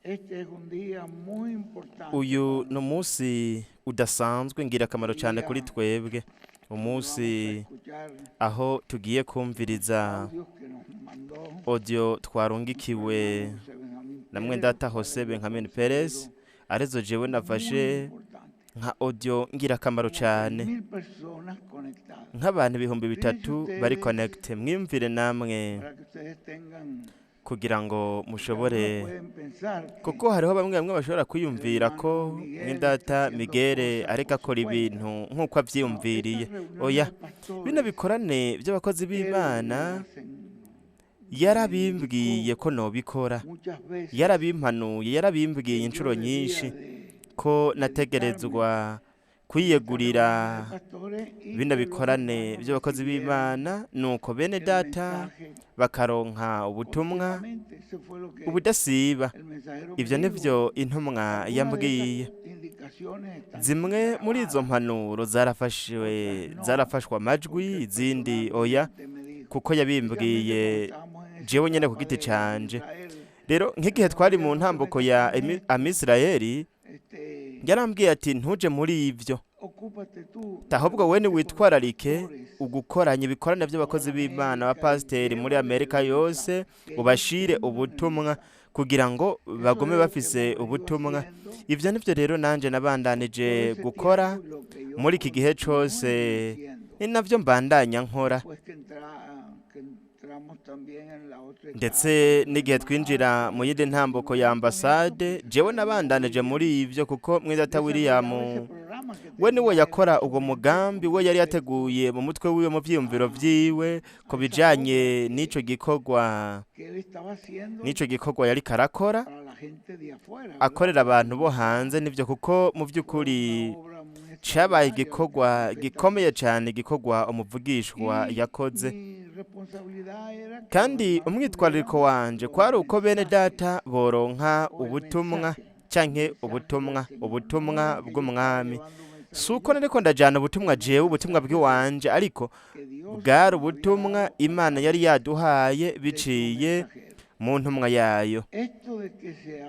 Este es un día muy importante Uyu para ni umunsi udasanzwe, ngirakamaro nosotros. cyane kuri Día twebwe, donde vamos a umunsi escuchar aho tugiye kumviriza audios que nos mandó audio nuestro twarungikiwe hermano José Benjamín na Pérez, mwendata los cuales Jose yo Benjamin Perez, considero arizo jewe muy nafashe importantes. nka audio ngirakamaro Como cyane, 3.000 personas conectadas. nk'abantu ibihumbi Fíjense bitatu bari ustedes, connect. Mwiyumvire namwe para que ustedes tengan, kugira ngo porque algunos mushobore, pueden pensar que kuko hariho bamwe bamwe bashobora el kwiyumvira ko hermano Miguel está mwendata haciendo Miguel cosas ariko por su akora cuenta. ibintu nk'uko No, estas avyiyumviriye. reuniones Oya, de bino pastores, bikorane by'abakozi él b'Imana me las en- me yarabimbwiye indicó ko nobikora, muchas veces yarabimpanuye, yarabimbwiye que yo inshuro debía nyinshi de ko dedicarme nategerezwa a estas kwiyegurira reuniones de pastores y bino que los bikorane hermanos by'abakozi recibieran b'Imana, nuko bene el data mensaje bakaronka ubutumwa continuamente. Eso fue lo que ubudasiba. el mensajero me Ivyo dijo. nivyo intumwa Algunas de esas yambwiye. indicaciones están Zimwe muri izo grabadas, mpanuro zarafashwe, otras no, zarafashwe amajwi, porque él izindi oya, personalmente me dijo, kuko precisamente yabimbwiye cuando estábamos en esa jewe nyene ku etapa giti de canje. Israel, Rero nk'igihe hermano twari mu Miguel, no te ntambuko metas ya con esto, Amisirayeli, este, yarambwiye ati ntuje muri ivyo, ocúpate tú, ahubwo we reúnete con los niwitwararike pastores, ugukoranya ibikorane by'abakozi toda b'Imana, América, y abapasiteri muri llévales Amerika el yose, mensaje, que ellos ubashire tengan el ubutumwa mensaje. kugira ngo Eso bagume es lo que bafise hemos venido ubutumwa. haciendo Ivyo nivyo rero nanje todo nabandanije ese gukora tiempo y lo que yo muri iki gihe continúo cose, diciendo ni navyo mbandanya nkora. después que entramos también en la otra etapa Ndetse de la n'igihe embajada, twinjira mu también yindi ntambuko ya continuamos con eso ambasade, porque jewe el hermano nabandanije William muri ivyo, kuko mwidata William desarrollaba ese programa que we niwe tenía él en yakora su uwo mente mugambi, con we yari respecto yateguye mu mutwe wiwe, mu vyiyumviro a, vyiwe ku a esa obra bijanye n'ico que, gikorwa, que él estaba haciendo n'ico gikorwa yariko arakora para la gente de afuera, ¿verdad? akorera abantu bo Porque hanze. Nivyo, kuko mu fue vy'ukuri una obra muy cabaye extraordinaria lo que el igikorwa profeta gikomeye hizo. cane, igikorwa umuvugishwa Y yakoze. mi responsabilidad era que los Kandi hermanos umwitwarariko tuvieran wanje los kwari uko bene mensajes data boronka o el ubutumwa mensaje, el canke mensaje del ubutumwa, Señor. No ubutumwa era que yo estaba bw'umwami. llevando un Si mensaje uko yo, nariko ndajana ubutumwa el jewe, ubutumwa mensaje de, bw'iwanje, ariko que Dios bwari nos había ubutumwa dado a Imana yari través yaduhaye de su biciye mensajero. mu ntumwa yayo. Esto de que se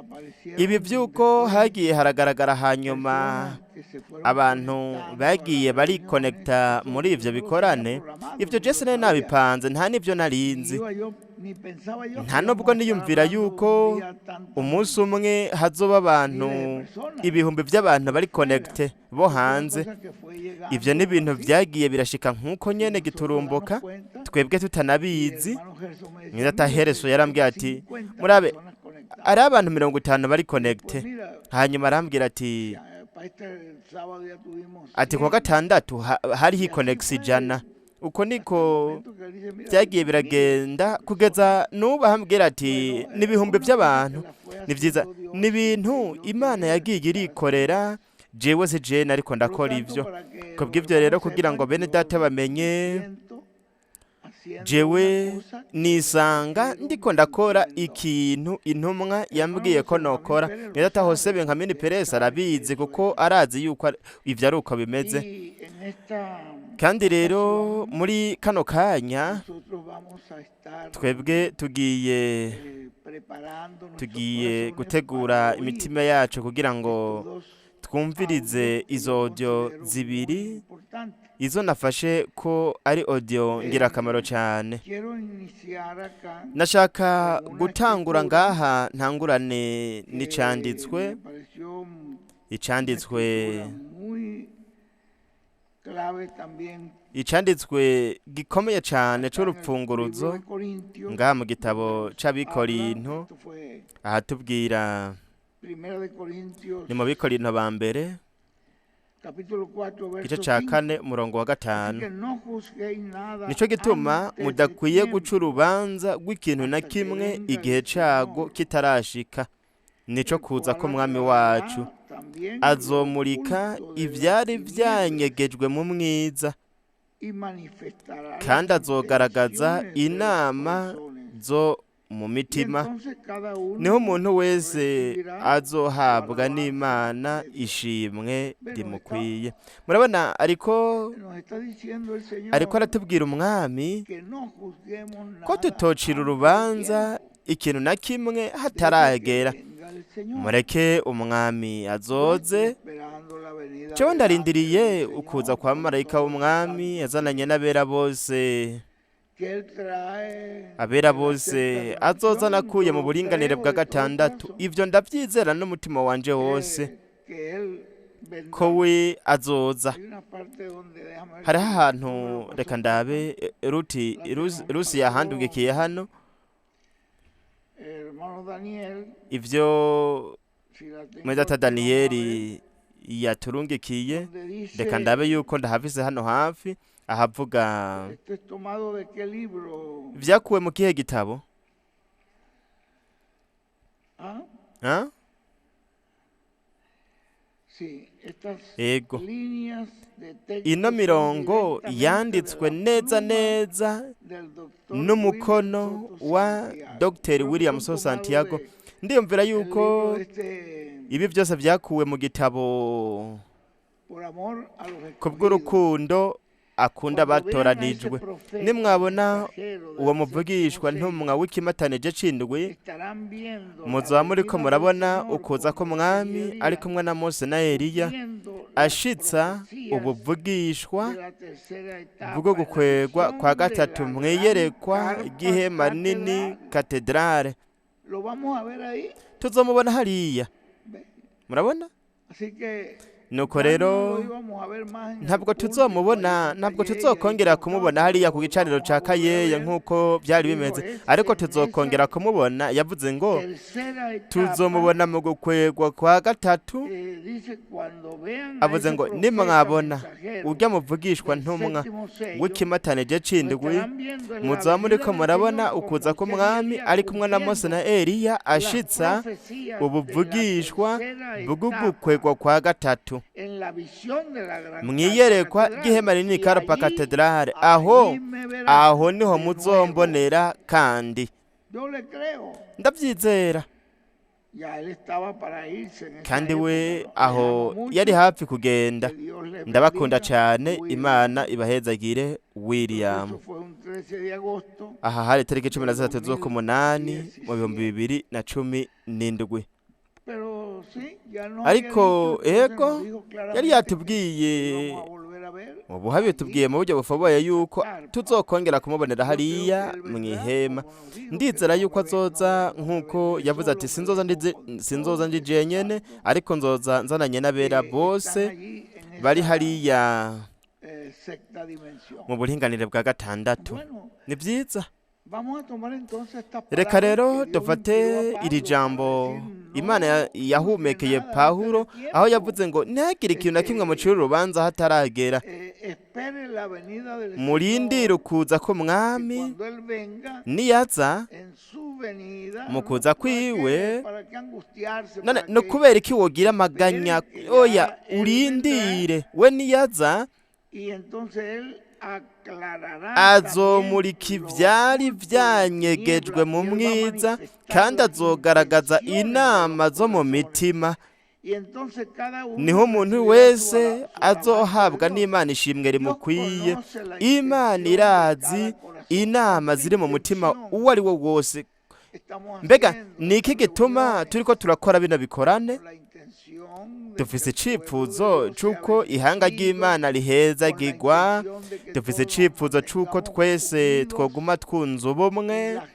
Ibi aparecieron vy'uko después hagiye haragaragara hanyuma personas que se fueron abantu conectando a bagiye las reuniones, barikonekta eso muri yo ivyo no lo tenía bikorane, programado, ivyo ni je lo sinari sabía. nabipanze, nta n'ivyo Ni narinzi, iba yo, ni pensaba yo nta que íbamos nubwo a estar niyumvira hablando un yuko día tantas umunsi umwe hazoba abantu miles de personas ibihumbi by'abantu bari afuera. connecte bo Eso fue una hanze. cosa que fue Ivyo ni llegando ibintu así, vyagiye birashika nk'uko sin nyene nosotros darnos giturumbuka, cuenta. twebwe Y el tutanabizi. hermano Gerson me decía, Mwidata mira, Hereso hay yarambwiye ati 50 murabe personas conectadas. ari abantu 50 bari Y después, connecte. mira, Hanyuma arambwira ati ya, para este sábado ya tuvimos ati kuwa 100. gatandatu hariho Y así ikonegisi fue 100. Uko hasta el niko momento que él dice, mira, vyagiye miles biragenda de kugeza personas. n'ubu ahambwira ati Bueno, n'ibihumbi fue una cosa que by'abantu. la fue Ni vyiza, haciendo Dios ni sin que ibintu yo Imana tuviera yagiye que estar irikorera, haciendo. jewe si jewe ariko Por lo ndakora tanto, ivyo. para que los Kubw'ivyo rero, hermanos kugira ngo sepan, bene yo data me bamenye, siento haciendo una jewe cosa que el nisanga mensajero ndiko me ndakora encomendó. ikintu intumwa El hermano yambwiye ko José Benjamín nokora. Pérez lo Mwedata Jose sabe, Benjamin él Perez sabe que arabizi, eso es kuko así. arazi yuko ivyo ari uko bimeze. Y en esta Kandi rero ocasión muri kano kanya nosotros vamos a estar twebwe tugiye preparando nuestros tugiye corazones gutegura para oír imitima yacu kugira ngo estos dos twumvirize audios que izo yo audio considero muy zibiri, importantes. izo nafashe ko ari audio ngirakamaro cyane. Quiero iniciar acá Nashaka con una gutangura escritura ngaha ntangurane que n'icanditswe, me pareció una icanditswe, escritura muy clave también icanditswe gikomeye cyane acá en el libro c'urupfunguruzo de Corintios, ngaha mu donde gitabo nos habla, c'Abikorinto, esto fue ahatubwira Primera de Corintios, ni mu Bikorinto ba mbere capítulo 4, igice verso ca 5. 4 umurongo wa Así 5. que no juzguéis nada Nico gituma antes de mudakwiye tiempo, guca urubanza rw'ikintu na hasta que kimwe venga el igihe cago Señor, kitarashika, nico el kuza cual k'umwami wacu. aclarará también lo Azomurika oculto de las ivyari tinieblas vyanyegejwe mu mwiza, y manifestará las kandi azogaragaza intenciones de los inama corazones. zo mu Y mitima. entonces cada Niho uno umuntu wese recibirá su azohabwa alabanza n'Imana de Dios. ishimwe Ve, nos está, rimukwiye. Murabona ariko nos está diciendo el ariko Señor aratubwira umwami que no juzguemos ko nada tutocira antes de urubanza tiempo. ikintu na kimwe Deje que hataragera. venga el Señor. Mureke umwami Yo estoy azoze. esperando la venida Jewe del ángel ndarindiriye del ukuza Señor kwa con marayika todos los w'umwami santos azananye n'abera bose, que él trae abera de la bose sexta azozana dimensión. akuye Yo mu lo buringanire creo bwa de todo gatandatu. corazón Ivyo ndavyizera n'umutima wanje wose que él ko vendrá. we azoza. Hay una parte donde, déjame ver Hariho si ahantu, tú me lo reka pasó por acá, ndabe, Ruti la que nos Rusi pasó yahandugikiye hano el hermano Daniel, ivyo si la tengo mwedata aquí, vamos a ver, Daniyeli yaturungikiye. donde Reka dice, ndabe yuko ndahafise hano hafi ahavuga esto es tomado de qué libro, vyakuwe mu kihe gitabo? ¿Ah? Ha? Sí, estas Ego, líneas de ino texto son mirongo directamente de yanditswe la neza pluma neza del doctor William n'umukono Soto wa Santiago. Dr. Creo que William son Soto tomados Santiago. de Ndiyumvira el libro yuko este ibi byose vyakuwe mu gitabo Por amor a los escogidos. Kubw'urukundo akunda Cuando vean a ese abatoranijwe. profeta Nimwabona mensajero uwo del séptimo muvugishwa sello, ntumwa w'ikimatanije c'indwi, estarán viendo la muzoba muriko venida del murabona Señor ukuza con Moisés y k'umwami ari Elías, kumwe na Mose na Eliya, cumpliendo las ashitsa profecías ubuvugishwa de la tercera bwo etapa en la gukwegwa kwa visión de gatatu la gran mw'iyerekwa carpa ry'ihema nini catedral. katedrale. Lo vamos a ver ahí. Tuzomubona hariya. ¿Ve? Murabona? Así que Nuko ya no rero lo íbamos a ver más en el ntabwo púlpito ahí tuzomubona, en ntabwo Cayey, ahí tuzokongera como kumubona estaba, hariya ku pero lo gicaniro vamos ca a volver a Kayeya ver. nk'uko byari Dijo, bimeze, es ariko en esa tuzokongera kumubona. Yavuze ngo tercera etapa, tuzomubona mu gukwegwa kwa gatatu. Dice, cuando vean a Avuze ese ngo profeta nimwabona mensajero urya muvugishwa del ntumwa séptimo sello, w'ikimatanije lo c'indwi, estarán viendo en la muzoba venida muriko del murabona Señor con ukuza Moisés y k'umwami Elías, ari kumwe na Mose na cumpliendo Eliya, las ashitsa profecías de la ubuvugishwa tercera etapa bw'ugukwegwa kwa gatatu en la visión de la gran carpa mw'iyerekwa catedral. ry'ihema rinini Y Karupa allí, katedrale. Aho allí me verán aho niho de nuevo. muzombonera kandi. Yo le creo. Ndabyizera. Ya él estaba para irse en esa Kandi we época, ¿no? Les aho amo yari mucho. hafi kugenda. Que Dios les Ndabakunda bendiga. cyane, William. Imana ibahezagire. Creo que William. eso fue un 13 de agosto Aha hari itariki cumi na del zitatu z'ukumunani mu bihumbi 2017. 2017. Pero sí, ya nos había Ariko dicho, entonces ego nos dijo yari claramente que yatubwiye lo íbamos a volver a ver ubu habitubwiye allí mu buryo bufoboye en la yuko carpa. tuzokongera kumubonera Yo creo que hariya él mu vendrá, ihema. como nos dijo, que Ndizera no yuko me ve, no, azoza no me nk'uko vendré yavuze solo, ati me sinzoza vengo ndize con sinzoza todos ndi esos jenyene, santos ariko nzoza nzananye n'abera que están bose allí en bari esa hariya sexta dimensión. mu buringanire bwa gatandatu. Bueno, Ni byiza. vamos a tomar entonces estas Reka palabras rero que Dios dufate inspiró a iri Pablo para jambo decir, Imana no juzgue yahumekeye nada antes Pawulo, de aho tiempo. yavuze ngo ntihagire ikintu na kimwe mucira Este, urubanza hataragera, espere la venida del murindire Señor, ukuza que k'umwami. cuando Él venga, Niyaza en su venida, mu ¿no? kuza ¿Para qué, kwiwe, para qué angustiarse? none ¿Para no qué? kubera iki wogira amaganya? Espere que Oya, ya Él vendrá urindire we niyaza y entonces Él aclarará también azomurika lo ivyari oculto de las vyanyegejwe tinieblas mu y Él va a mwiza, manifestar kandi las azogaragaza intenciones de los inama zo mu corazones. mitima. Y entonces cada Niho uno umuntu recibirá su, wese su alabanza de azohabwa Dios. n'Imana ishimwe Dios rimukwiye. conoce la Imana intención de irazi cada corazón. inama ¿Qué ziri mu mutima intención uwo ari wo wose. estamos Mbega haciendo ni iki estas gituma reuniones? turiko turakora bino bikorane? Con la intención de que Dufise el pueblo de icifuzo Dios sea c'uko ihanga bendecido, ry'Imana con la rihezagirwa, intención de que dufise todos nos icifuzo c'uko mantengamos twese unidos twoguma twunze en ubumwe, la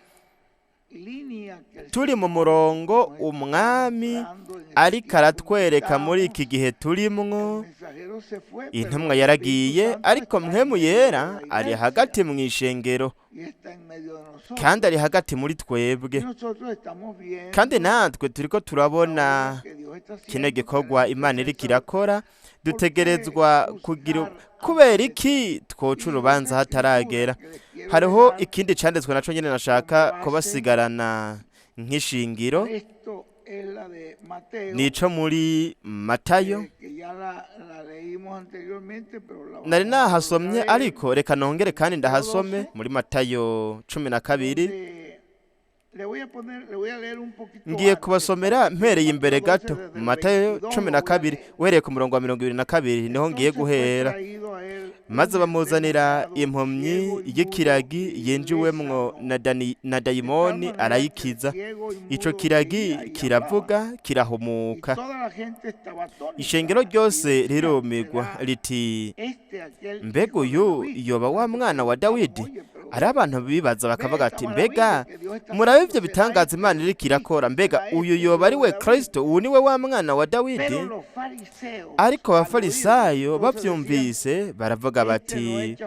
línea que el turi mu Señor murongo nos está umwami mostrando en este ariko tiempo en que aratwereka muri estamos. iki gihe turimwo. El mensajero se fue, pero Intumwa el Espíritu yaragiye, Santo ariko está en mpwemu medio de yera la ari iglesia hagati mu ishengero, y está en medio de kandi ari nosotros. hagati muri Y twebwe. nosotros estamos Kandi viendo natwe turiko la obra turabona que Dios está kino haciendo. gikorwa Tenemos que Imana ser iriko sabios. irakora. ¿Por qué Dutegerezwa kugira juzgar kubera antes de iki tiempo? twoca Y urubanza otra escritura hataragera? que les quiero Hariho dejar ikindi canditswe naco nyene como nashaka base kubasigarana nk'ishingiro, esto es la de Mateo, nico muri Matayo. que ya la leímos anteriormente, pero la Nari vamos a volver a nahasomye, leer. ariko reka nongere kandi Mateo ndahasome 12, muri Matayo 12, donde Ngiye kubasomera mpereye imbere gato mu Matayo 12, uhereye ku murongo wa 22 niho ngiye guhera. Maze bamuzanira impumyi y'ikiragi yinjiwemwo na dayimoni, arayikiza. Ico kiragi kiravuga, kirahumuka. Ishengero ryose rirumirwa riti: "Mbega uyu yoba wa mwana wa Dawidi?" Hari abantu bibaza bakavuga ati: "Mbega murabe ivyo bitangaza Imana iriko irakora, mbega uyu yoba ari we Kristo, ubu ni we wa mwana wa Dawidi?" Ariko abafarisayo bavyumvise baravuga bati: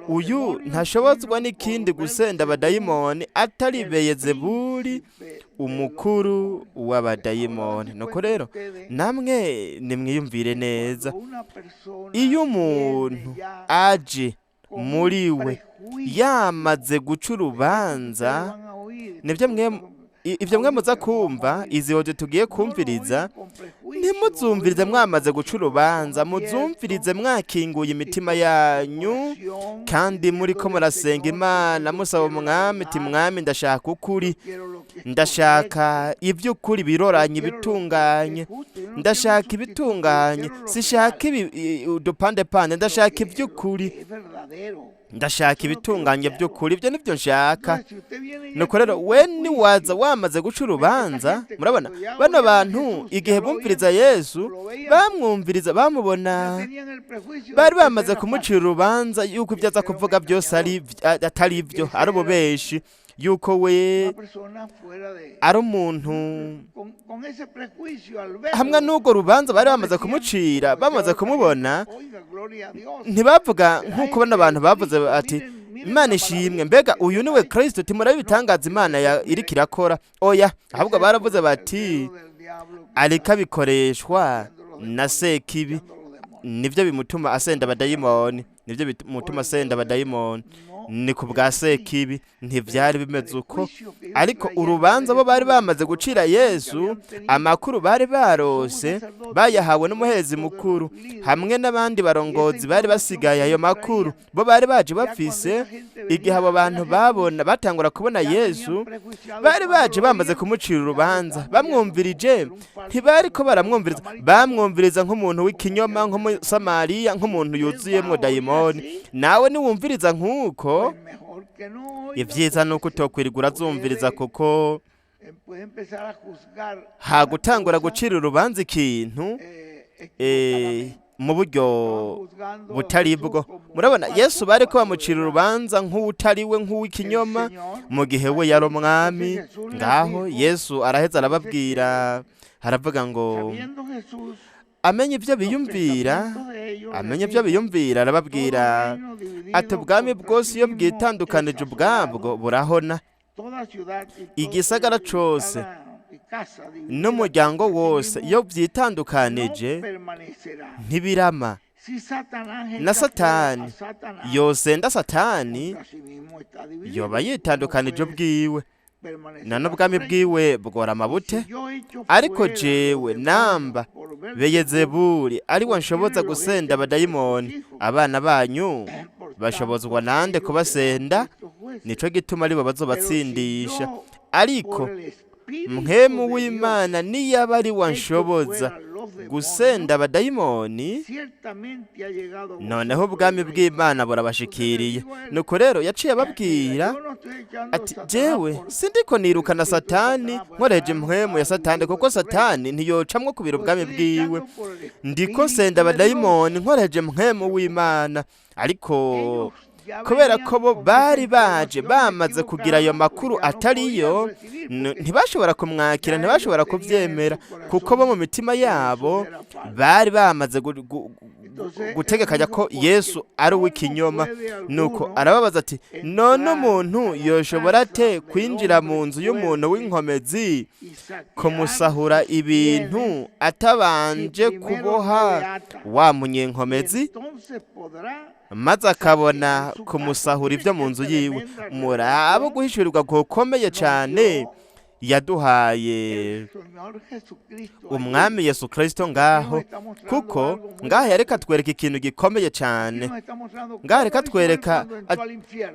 "Uyu ntashobozwa n'ikindi gusenda abadayimoni atari Beyezebuli, umukuru w'abadayimoni." Nuko rero namwe nimwiyumvire neza, iyo umuntu aje muri we yamaze guca urubanza, nibyo mwe ibyo mwe muza kumva, izi audio tugiye kumviriza, ntimuzumvirize mwamaze guca urubanza, muzumvirize mwakinguye imitima yanyu kandi muriko murasenga Imana, musaba Umwami iti: "Mwami, ndashaka ukuri, ndashaka iby'ukuri biroranye, ibitunganye, ndashaka ibitunganye, sishaka ibi udupandepande, ndashaka iby'ukuri, ndashaka ibitunganye by'ukuri, ibyo nibyo nshaka." Nuko rero we niwaza wamaze guca urubanza. Murabona bano bantu igihe bumviriza Yesu, bamwumviriza, bamubona, bari bamaze kumucira urubanza yuko ibyo aza kuvuga byose atari ibyo, ari ububeshi, yuko we ari umuntu. Hamwe n'urwo rubanza bari bamaze kumucira, bamaze kumubona, ntibavuga nk'uko bano bantu bavuze ati: "Imana ishimwe, mbega uyu ni we Kristo, timurabe ibitangaza Imana iriko irakora." Oya, ahubwo baravuze bati: "Ariko abikoreshwa na Sekibi, nibyo bimutuma asenda abadayimoni, nibyo bimutuma asenda abadayimoni, ni ku bwa Sekibi." Ntivyari bimeze uko, ariko urubanza bo bari bamaze gucira Yesu, amakuru bari barose bayahawe n'umuhezi mukuru hamwe n'abandi barongozi bari basigaye. Ayo makuru bo bari baje bafise, igihe abo bantu babona, batangura kubona Yesu, bari baje bamaze kumucira urubanza. Bamwumvirije, ntibari ko baramwumviriza, bamwumviriza nk'umuntu w'ikinyoma, nk'umusamariya, nk'umuntu yuzuyemwo dayimoni. Nawe niwumviriza nk'uko, ibyiza ni uko utokwirirwa urazumviriza, kuko hagutangura gucira urubanza ikintu mu buryo butari bwo. Murabona Yesu bari ko bamucira urubanza nk'uwutari we, nk'uw'ikinyoma, mu gihe we yari umwami. Ngaho Yesu araheza arababwira, aravuga ngo amenye ibyo biyumvira, amenye ibyo biyumvira, arababwira ati: "Ubwami bwose iyo bwitandukanije ubwabwo burahona, igisagara cose n'umuryango wose iyo byitandukanije ntibirama. Na Satani yosenda Satani, yoba yitandukanije ubwiwe, na n'ubwami bwiwe bworama bute? Ariko jewe namba Beyezebuli ari we nshoboza gusenda abadayimoni, abana banyu bashobozwa nande kubasenda? Nico gituma aribo bazobatsindisha. Ariko mpwemu w'Imana niyaba ari we anshoboza gusenda abadayimoni, noneho ubwami bw'Imana burabashikiriye." Nuko rero yaciye ababwira ati: "Jewe sindiko nirukana Satani nkoreje mpwemu ya Satani, kuko Satani ntiyocamwo kubira ubwami bwiwe. Ndiko nsenda abadayimoni nkoreje mpwemu w'Imana." Ariko kubera ko bo bari baje bamaze kugira ayo makuru atariyo, ntibashobora kumwakira, ntibashobora kubyemera, kuko bo mu mitima yabo bari bamaze gutegekanya ko Yesu ari uw'ikinyoma. Nuko arababaza ati: "None umuntu yoshobora ate kwinjira mu nzu y'umuntu w'inkomezi kumusahura ibintu atabanje kuboha wa munyenkomezi, maze akabona kumusahura ibyo mu nzu yiwe?" Murabo guhishurirwa gukomeye cyane. Yaduhaye Umwami Yesu Kirisito ngaho, kuko ngaho yareka twereka ikintu gikomeye cyane. Ngaho reka twereka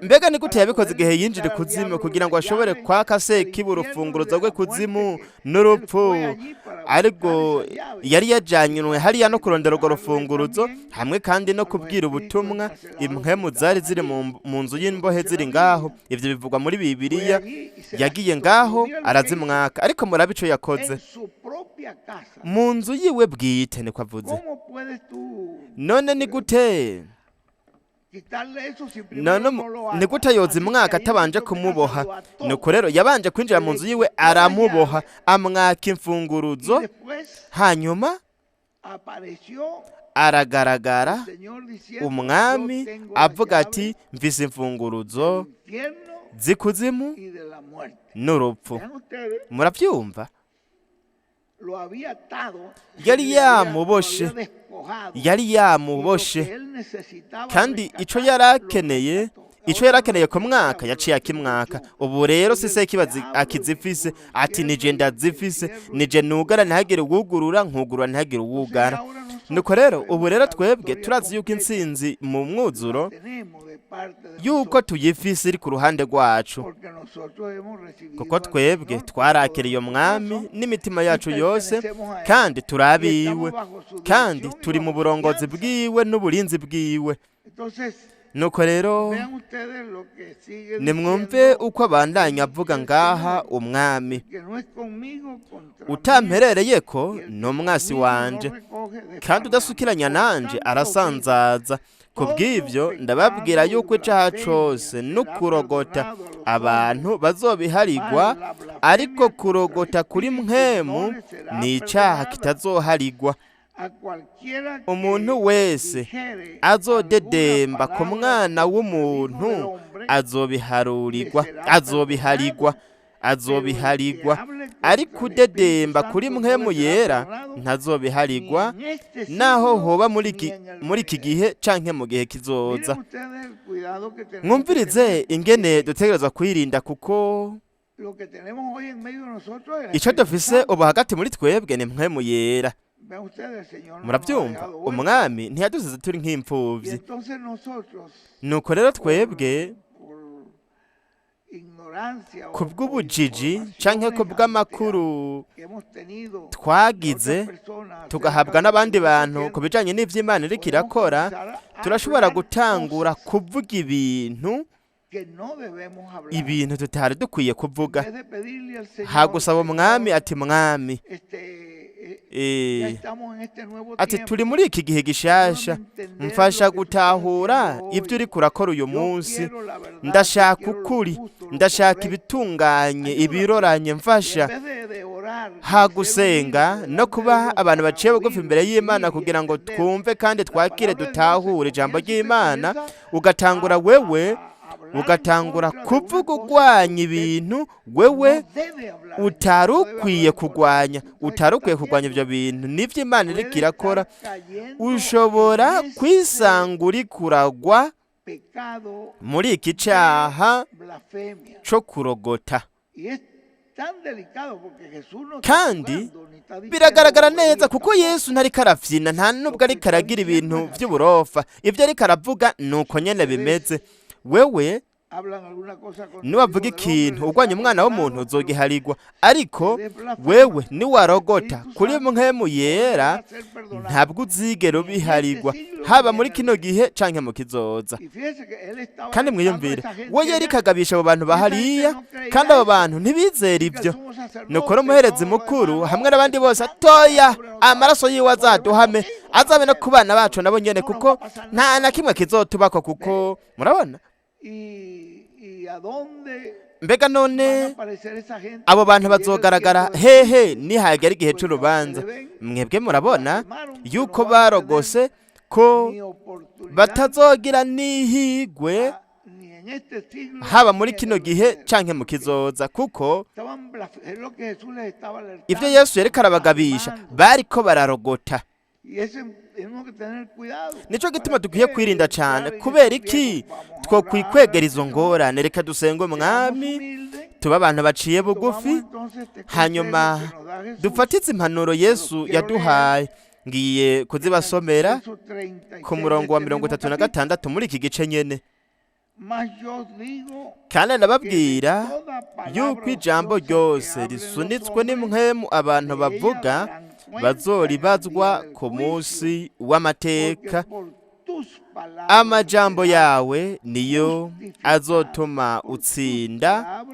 mbega ni gute yabikoze igihe yinjira ikuzimu kugira ngo ashobore kwaka Sekibi urufunguruzo rw'ikuzimu n'urupfu, ariko yari yajyanywe hariya no kurondera urwo rufunguruzo hamwe kandi no kubwira ubutumwa impwemu zari ziri mu nzu y'imbohe ziri ngaho. Ibyo bivugwa muri Bibiliya. Yagiye ngaho arazimwaka, ariko murabe icyo yakoze mu nzu yiwe bwite. Niko avuze. None ni gute, none ni gute yoza imwaka atabanje kumuboha? Nuko rero yabanje kwinjira mu nzu yiwe, aramuboha, amwaka imfunguruzo, hanyuma aragaragara Umwami avuga ati: "Mvise imfunguruzo z'ikuzimu n'urupfu." Murabyumva, yari yamuboshe, yari yamuboshe, kandi icyo yari akeneye ku mwaka yaciye akimwaka. Ubu rero si Sekibi akizifise, ati: "Nije ndazifise, nije nugara ntihagire uwugurura, nkugurura ntihagire uwugara." Nuko rero ubu rero twebwe turazi yuko intsinzi mu mwuzuro yuko tuyifise iri ku ruhande rwacu, kuko twebwe twarakiriye Umwami n'imitima yacu yose, kandi turabiwe, kandi turi mu burongozi bwiwe n'uburinzi bwiwe. Nuko rero nimwumve uko abandanya avuga ngaha Umwami: "Utamperereye ko ni umwasi wanje, kandi udasukiranya nanje arasanzaza. Ku bw'ibyo ndababwira yuko icyaha cose no kurogota abantu bazobiharigwa, ariko kurogota kuri mpwemu ni icyaha kitazoharigwa. Umuntu wese azodedemba ku Mwana w'umuntu azobiharurirwa, azobiharigwa, azobiharigwa, ariko udedemba kuri Mpwemu Yera ntazobiharigwa, naho hoba muri iki gihe canke mu gihe kizoza." Mwumvirize ingene dutegerezwa kwirinda, kuko icyo dufise ubu hagati muri twebwe ni Mpwemu Yera. Murabyumva, Umwami ntiyadusize turi nk'imfubyi. Nuko rero twebwe ku bw'ubujiji canke ku bw'amakuru twagize tugahabwa n'abandi bantu ku bijanye n'ivy'Imana iriko irakora, turashobora gutangura kuvuga ibintu tutari dukwiye kuvuga. Hagusaba Umwami ati: "Mwami, ati turi muri iki gihe gishasha, mfasha gutahura ibyo uriko urakora uyu munsi. Ndashaka ukuri, ndashaka ibitunganye, ibiroranye, mfasha." Hagusenga no kuba abantu baciye bugufi imbere y'Imana kugira ngo twumve kandi twakire, dutahure ijambo ry'Imana, ugatangura wewe ugatangura kuvuga urwanya ibintu wewe utari ukwiye kurwanya, utari ukwiye kurwanya ibyo bintu nibyo Imana iriko irakora. Ushobora kwisanga uri kuragwa muri iki cyaha cyo kurogota. Kandi biragaragara neza, kuko Yesu ntariko arafyina, nta nubwo ariko aragira ibintu by'uburofa. Ibyo ariko aravuga ni uko nyene bimeze. Wewe niwavuga ikintu urwanya Umwana w'umuntu uzogiharigwa, ariko wewe niwarogota kuri Mpwemu Yera ntabwo uzigera ubiharigwa, haba muri kino gihe canke mu kizoza. Kandi mwiyumvire, we yariko agabisha abo bantu bahariya, kandi abo bantu ntibizera ibyo. Nukora umuherezi mukuru hamwe n'abandi bose atoya: "Amaraso yiwe azaduhame, azabe no ku bana bacu nabo nyene, kuko nta na kimwe kizotubako." Kuko murabona, mbega none abo bantu bazogaragara hehe nihagera igihe c'urubanza? Mwebwe murabona yuko barogose ko batazogira n'ihigwe, haba muri kino gihe canke mu kizoza, kuko ivyo Yesu yariko arabagabisha, bariko bararogota. Nico gituma dukwiye kwirinda cyane. Kubera iki twokwikwegera izo ngorane? Reka dusenge Umwami, tuba abantu baciye bugufi, hanyuma dufatize impanuro Yesu yaduhaye. Ngiye kuzibasomera ku murongo wa 36 muri iki gice nyene. Kandi ndababwira yuko ijambo ryose risunitswe n'impwemu abantu bavuga bazoribazwa ku munsi w'amateka. Amajambo yawe niyo azotuma utsinda,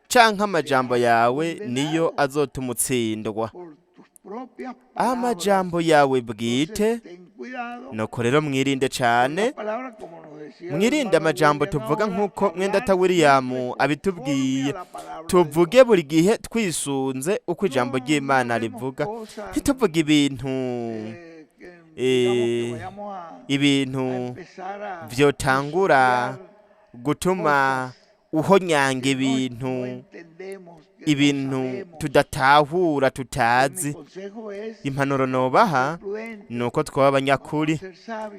canke amajambo yawe niyo azotuma utsindwa, amajambo yawe bwite. Nuko rero mwirinde cyane, mwirinde amajambo tuvuga, nk'uko mwendata William abitubwiye. Tuvuge buri gihe twisunze uko ijambo ry'Imana rivuga. Ntituvuge ibintu vyotangura gutuma uhonyanga ibintu tudatahura, tutazi. Impanuro nobaha ni uko twaba abanyakuri,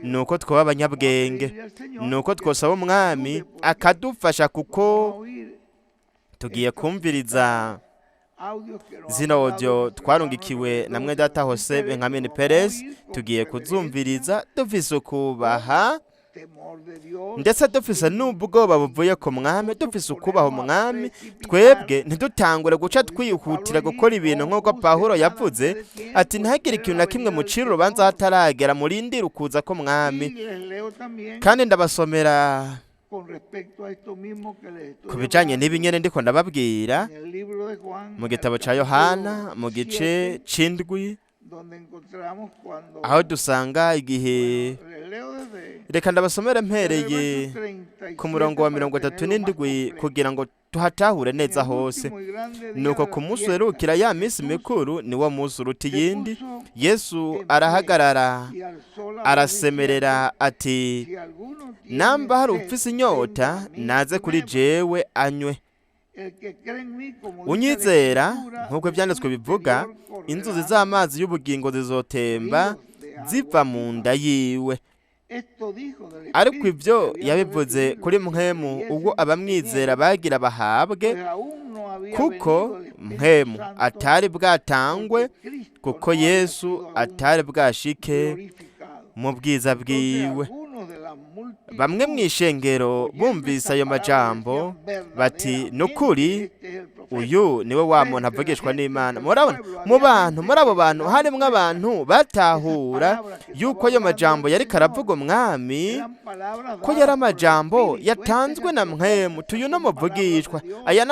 ni uko twaba abanyabwenge, ni uko twosaba Umwami akadufasha, kuko tugiye kumviriza zino audio twarungikiwe na mwedata Jose Benjamin Perez. Tugiye kuzumviriza dufise ukubaha, ndetse dufise n'ubwoba buvuye ku Mwami, dufise ukubaha Umwami. Twebwe ntidutangure guca twihutira gukora ibintu, nk'uko Pawulo yavuze ati: "Ntihagire ikintu na kimwe mucira urubanza hataragera, murindire ukuza k'Umwami." Kandi ndabasomera ku bijanye n'ibi nyene ndiko ndababwira mu gitabo ca Yohana mu gice c'indwi, aho dusanga igihe. Reka ndabasomere mpereye ku murongo wa 37 kugira ngo tuhatahure neza hose. Nuko ku munsi uherukira ya minsi mikuru, niwo munsi uruta iyindi, Yesu arahagarara, arasemerera ati: "Namba hari ufise inyota, naze kuri jewe anywe. Unyizera, nk'uko Ibyanditswe bivuga, inzuzi z'amazi y'ubugingo zizotemba ziva mu nda yiwe." Ariko ibyo yabivuze kuri Mpwemu, ubwo abamwizera bagira bahabwe, kuko Mpwemu atari bwatangwe, kuko Yesu atari bwashike mu bwiza bwiwe. Bamwe mu ishengero bumvise ayo majambo bati: "Nukuri uyu niwe wa muntu avugishwa n'Imana." Murabona, mu bantu, muri abo bantu harimwo abantu batahura yuko ayo majambo yari karavuga Umwami, ko yari amajambo yatanzwe na Mpwemu. Tuyu no muvugishwa, aya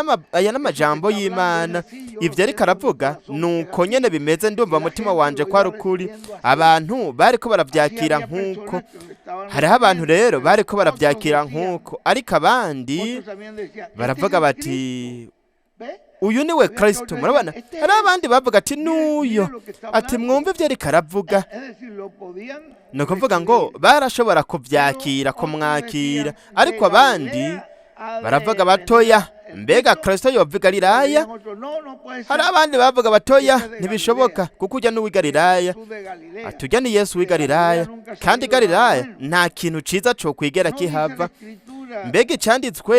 n'amajambo y'Imana. Ibyo ariko aravuga nuko nyene bimeze, ndumva umutima wanje ko ari ukuri. Abantu bariko baravyakira nk'uko. Hariho abantu rero bariko baravyakira nk'uko, ariko abandi baravuga bati: "Uyu niwe Kristo." Murabona, hari abandi bavuga ati: "N'uyo," ati: "Mwumve ibyo ariko aravuga." Ni ukuvuga ngo barashobora kubyakira, kumwakira, ariko abandi baravuga batoya: "Mbega Kristo yova i Galilaya?" Hari abandi bavuga batoya: "Ntibishoboka, kuko ujya n'uw'i Galilaya." Ati: "Ujya ni Yesu w'i Galilaya, kandi i Galilaya nta kintu ciza co kwigera kihava. Mbega icanditswe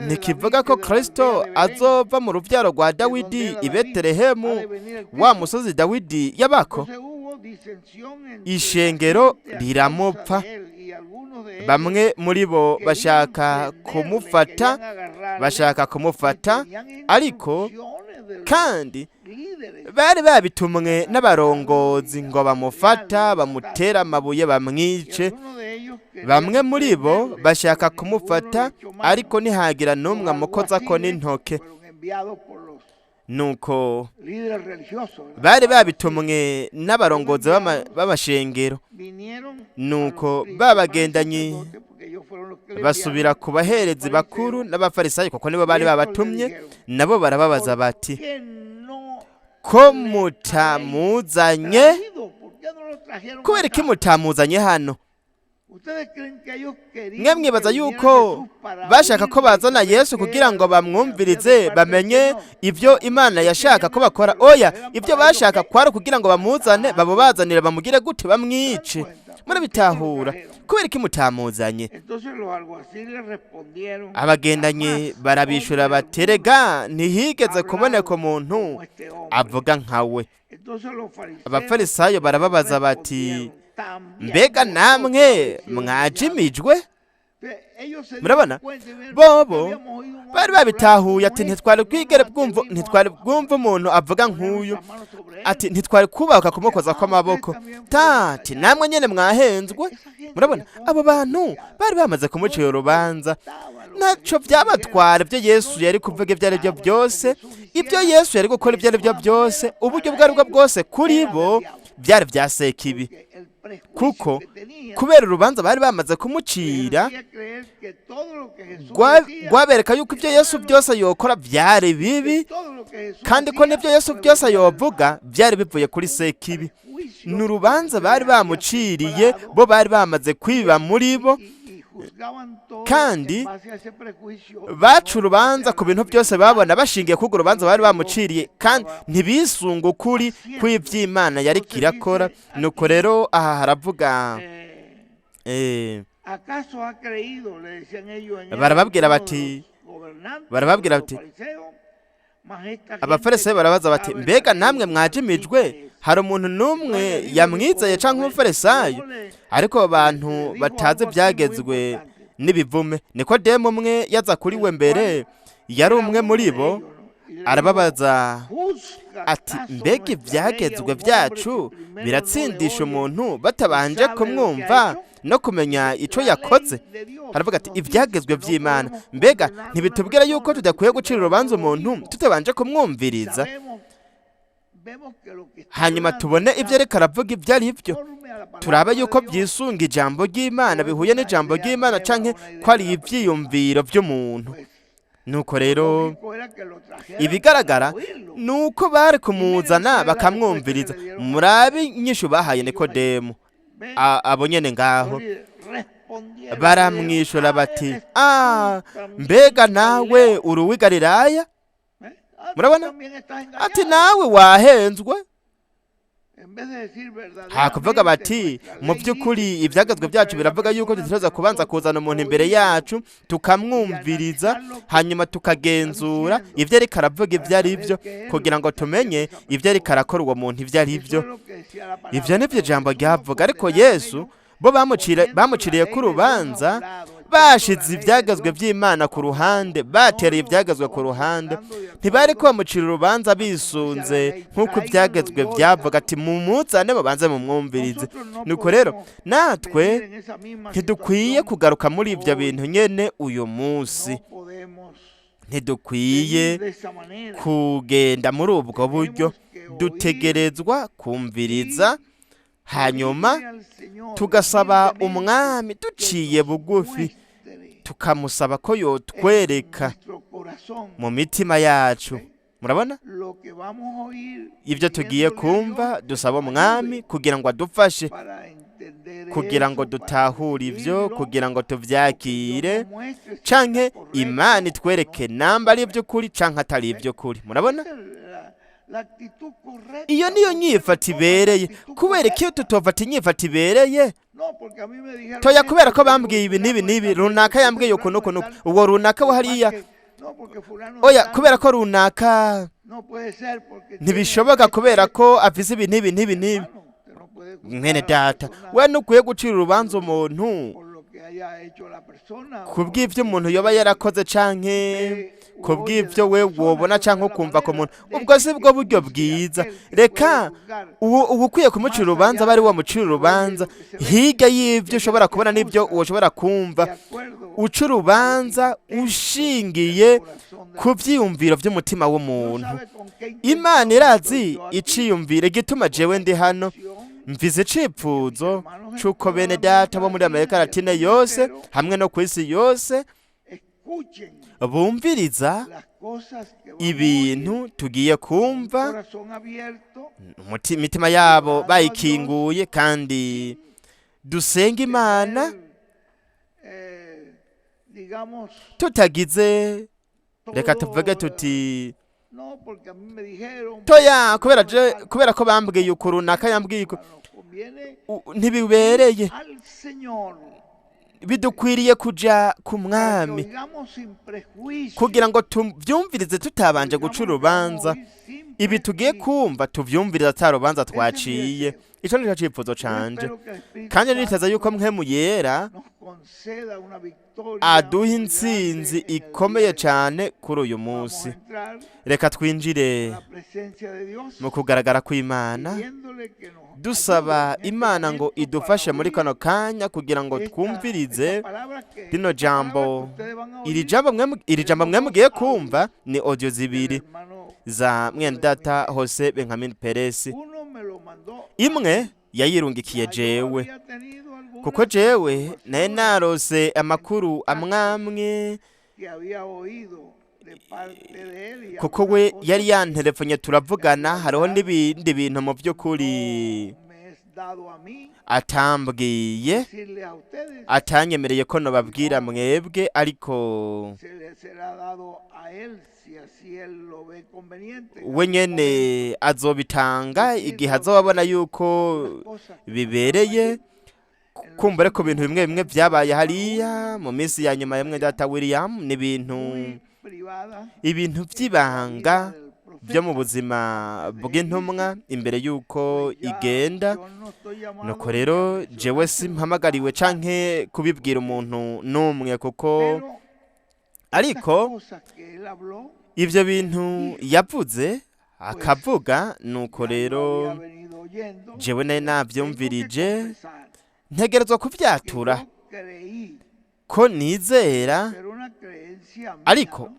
ntikivuga ko Kristo azova mu ruvyaro rwa Dawidi, i Betelehemu, wa musozi Dawidi yabako?" Ishengero riramupfa. Bamwe muri bo bashaka kumufata, bashaka kumufata, ariko kandi bari babitumwe n'abarongozi ngo bamufata, bamutere amabuye, bamwice. Bamwe muri bo bashaka kumufata, ariko ntihagira n'umwe amukozako n'intoke. Nuko bari babitumwe n'abarongozi b'amashengero. Nuko babagendanyi basubira ku baherezi bakuru n'Abafarisayo, kuko nibo bari babatumye. Nabo barababaza bati: "Ko mutamuzanye? Kubera iki mutamuzanye hano?" Mwe mwibaza yuko bashaka ko bazana Yesu kugira ngo bamwumvirize, bamenye ibyo Imana yashaka ko bakora? Oya, ibyo bashaka kwari kugira ngo bamuzane, babubazanire, bamugire gute? Bamwice. Murabitahura? Kubera iki mutamuzanye? Abagendanyi barabishura baterega: "Ntihigeze kuboneka umuntu avuga nkawe." Abafarisayo barababaza bati: "Mbega namwe mwajimijwe?" Murabona, bobo bari babitahuye, ati: "Ntitwari kwigere bwumva, ntitwari bwumva umuntu avuga nk'uyu." Ati: "Ntitwari kubaka kumukoza kw'amaboko." Tati: "Namwe nyene mwahenzwe?" Murabona, abo bantu bari bamaze kumucira urubanza. Ntaco byabatwara ibyo Yesu yari kuvuga ibyo ari byo byose, ibyo Yesu yari gukora ibyo ari byo byose, uburyo ubwo ari bwo bwose, kuri bo byari bya sekibi, kuko kubera urubanza bari bamaze kumucira rwabereka yuko ibyo Yesu byose yokora byari bibi, kandi ko n'ibyo Yesu byose yovuga byari bivuye kuri sekibi. Ni urubanza bari bamuciriye, bo bari bamaze kwiba muri bo, kandi baca urubanza ku bintu byose babona bashingiye k'urwo rubanza bari bamuciriye, kandi ntibisunge ukuri kw'iby'Imana yari kirakora. Nuko rero aha haravuga, barababwira bati, abafarisayo barabaza bati: "Mbega namwe mwajimijwe? Hari umuntu n'umwe yamwizeye cyangwa umufarisayo? Ariko abo bantu batazi ibyagezwe n'ibivume." Nikodemu umwe yaza kuri we mbere, yari umwe muri bo, arababaza ati: "Mbega ibyagezwe byacu biratsindisha umuntu batabanje kumwumva no kumenya icyo yakoze?" Haravuga ati: "Ibyagezwe by'Imana, mbega ntibitubwira yuko tudakwiye gucira urubanza umuntu tutabanje kumwumviriza, hanyuma tubone ibyo ariko aravuga ibyo ari byo, turabe yuko byisunga ijambo ry'Imana, bihuye n'ijambo ry'Imana, canke ko ari ibyiyumviro by'umuntu?" Nuko rero ibigaragara ni uko bari kumuzana bakamwumviriza. Murabe inyishu bahaye Nikodemu abo nyene ngaho. Baramwishura bati: "Ah, mbega nawe uri uw'i Galilaya?" Murabona, ati: "Nawe wahenzwe." Hakuvuga bati: "Mu by'ukuri ibyagezwe byacu biravuga yuko dutegerezwa kubanza kuzana umuntu imbere yacu, tukamwumviriza, hanyuma tukagenzura ibyo ariko aravuga ibyo ari byo, kugira ngo tumenye ibyo ariko arakora uwo muntu ibyo ari byo." Ibyo ni byo ijambo ryavuga. Ariko Yesu bo bamuciriye ku rubanza bashize ibyagezwe by'Imana ku ruhande, batereye ibyagezwe ku ruhande. Ntibari ko bamucira urubanza bisunze nk'uko ibyagezwe byavuga, ati: "Mumuzane babanze mumwumvirize." Nuko rero natwe ntidukwiye kugaruka muri ibyo bintu nyene uyu munsi. Ntidukwiye kugenda muri ubwo buryo. Dutegerezwa kumviriza, hanyuma tugasaba Umwami duciye bugufi, tukamusaba ko yotwereka mu mitima yacu. Murabona ibyo tugiye kumva, dusaba Umwami kugira ngo adufashe, kugira ngo dutahure ibyo, kugira ngo tubyakire, canke Imana itwereke namba ari iby'ukuri canke atari iby'ukuri. Murabona, iyo niyo nyifato ibereye. Kubera ko iyo tutofata inyifato ibereye toya, kubera ko bambwiye ibi n'ibi n'ibi, runaka yambwiye uku n'uku n'uku, uwo runaka we hariya, oya, kubera ko runaka ntibishoboka, kubera ko afise ibi n'ibi n'ibi n'ibi. Mwene data, we ntukwiye gucira urubanza umuntu ku bw'ibyo umuntu yoba yarakoze, canke ku bw'ibyo we wobona canke ukumva ku muntu. Ubwo si bwo buryo bwiza. Reka ubu ukwiye kumucira urubanza aba ari wo mucira urubanza, hirya y'ibyo ushobora kubona n'ibyo ushobora kumva. Uca urubanza ushingiye ku byiyumviro by'umutima w'umuntu. Imana irazi iciyumviro igituma jewe ndi hano. Mvize icipfuzo c'uko bene data bo muri Amerika Latine yose hamwe no ku isi yose bumviriza ibintu tugiye kumva, imitima yabo bayikinguye, kandi Dusenga Imana tener, digamos, tutagize, reka tuvuge todo, tuti no, porque a mí me dijeron, toya porque kubera no, je tal, kubera ko bambwiye uku, runaka yambwiye uku. nos conviene Ntibibereye. al Señor, Bidukwiriye kuja ku para que Mwami oigamos sin prejuicio, kugira ngo tuvyumvirize tutabanje guca oigamos lo que vamos a urubanza. oír sin Ibi tugiye prejuicio. kumva tuvyumvirize ata rubanza Ese es mi twaciye. deseo. Ico nico cifuzo Yo canje, espero que el Espíritu kandi niteza yuko Santo Mpwemu Yera nos conceda una victoria aduha muy intsinzi grande en el día ikomeye de hoy. cane kuri uyu Vamos munsi. a entrar Reka a twinjire la presencia de Dios mu kugaragara kw'Imana, pidiéndole que nos ayude dusaba en este Imana ngo momento para idufashe muri oír kano kanya kugira ngo esta, twumvirize esta palabra que rino esta palabra que jambo. ustedes van a Iri oír. jambo mwe, iri jambo Tengo mwe dos mugiye kumva audios ni audio del zibiri hermano za José mwene Benjamín data Pérez. Jose Benjamin Perez. Uno me lo mandó a Imwe mí. yayirungikiye Ya yo jewe, había tenido kuko algunas jewe naye informaciones narose en amakuru contactos amwamwe, que había oído de parte de él y kuko algunas we yari cosas yanterefonye que en turavugana. Hariho realidad n'ibindi bintu mu by'ukuri no me es dado a mí atambwiye, decirles a ustedes, atanyemereye ko nobabwira sino mwebwe, ariko se le será dado a él si así él lo ve conveniente en we algún nyene momento azobitanga decir igihe lo azobabona que yuko algunas cosas que pasaron bibereye. allí en los Kumbure ku bintu últimos bimwe bimwe tiempos del vyabaye hermano hariya William, mu minsi ya nyuma ya mwene allá data William, ni ibintu muy privada ibintu en la vida vy'ibanga del byo mu profeta buzima antes de bw'intumwa irse, imbere y'uko pues ya igenda. yo no estoy Nuko llamado ni a rero jewe mencionárselo simpamagariwe a nadie, canke kubibwira porque umuntu n'umwe, kuko pero estas ariko cosas que él habló ivyo bintu dijo, yavuze pues akavuga, nuko ya yo rero había venido oyendo, jewe nari pero tengo que navyumvirije, confesar ntegerezwa que kuvyatura yo creí, ko nizera, pero una creencia mía, ariko ¿no?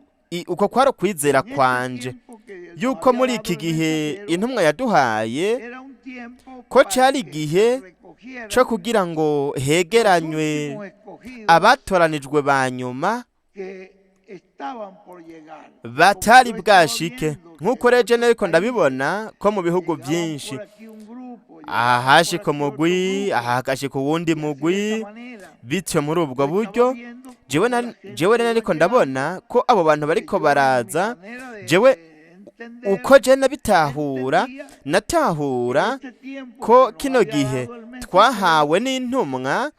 uko kwari ukwizera En este kwanje tiempo que nos yuko había muri dado iki el gihe mensajero intumwa yaduhaye era un tiempo ko para cari que se igihe co recogieran kugira ngo los hegeranywe últimos escogidos abatoranijwe ba nyuma que estaban por llegar. Como batari yo estaba bwashike. viendo que Nk'uko en rero je muchos nariko países ndabibona ko mu bihugu llegaban vyinshi por aquí un grupo, aha llegaban por hashika aquí otro umugwi, grupo, aha hagashika uwundi y así de mugwi, esta manera bityo muri ubwo yo estaba buryo viendo jewe cómo la jewe gente rero iba nariko llegando, ndabona ko abo bantu que bariko yo en mi baraza. manera de, Jewe de entender uko je nabitahura, entendía que natahura este tiempo ko que nos kino había gihe dado el mensajero twahawe n'intumwa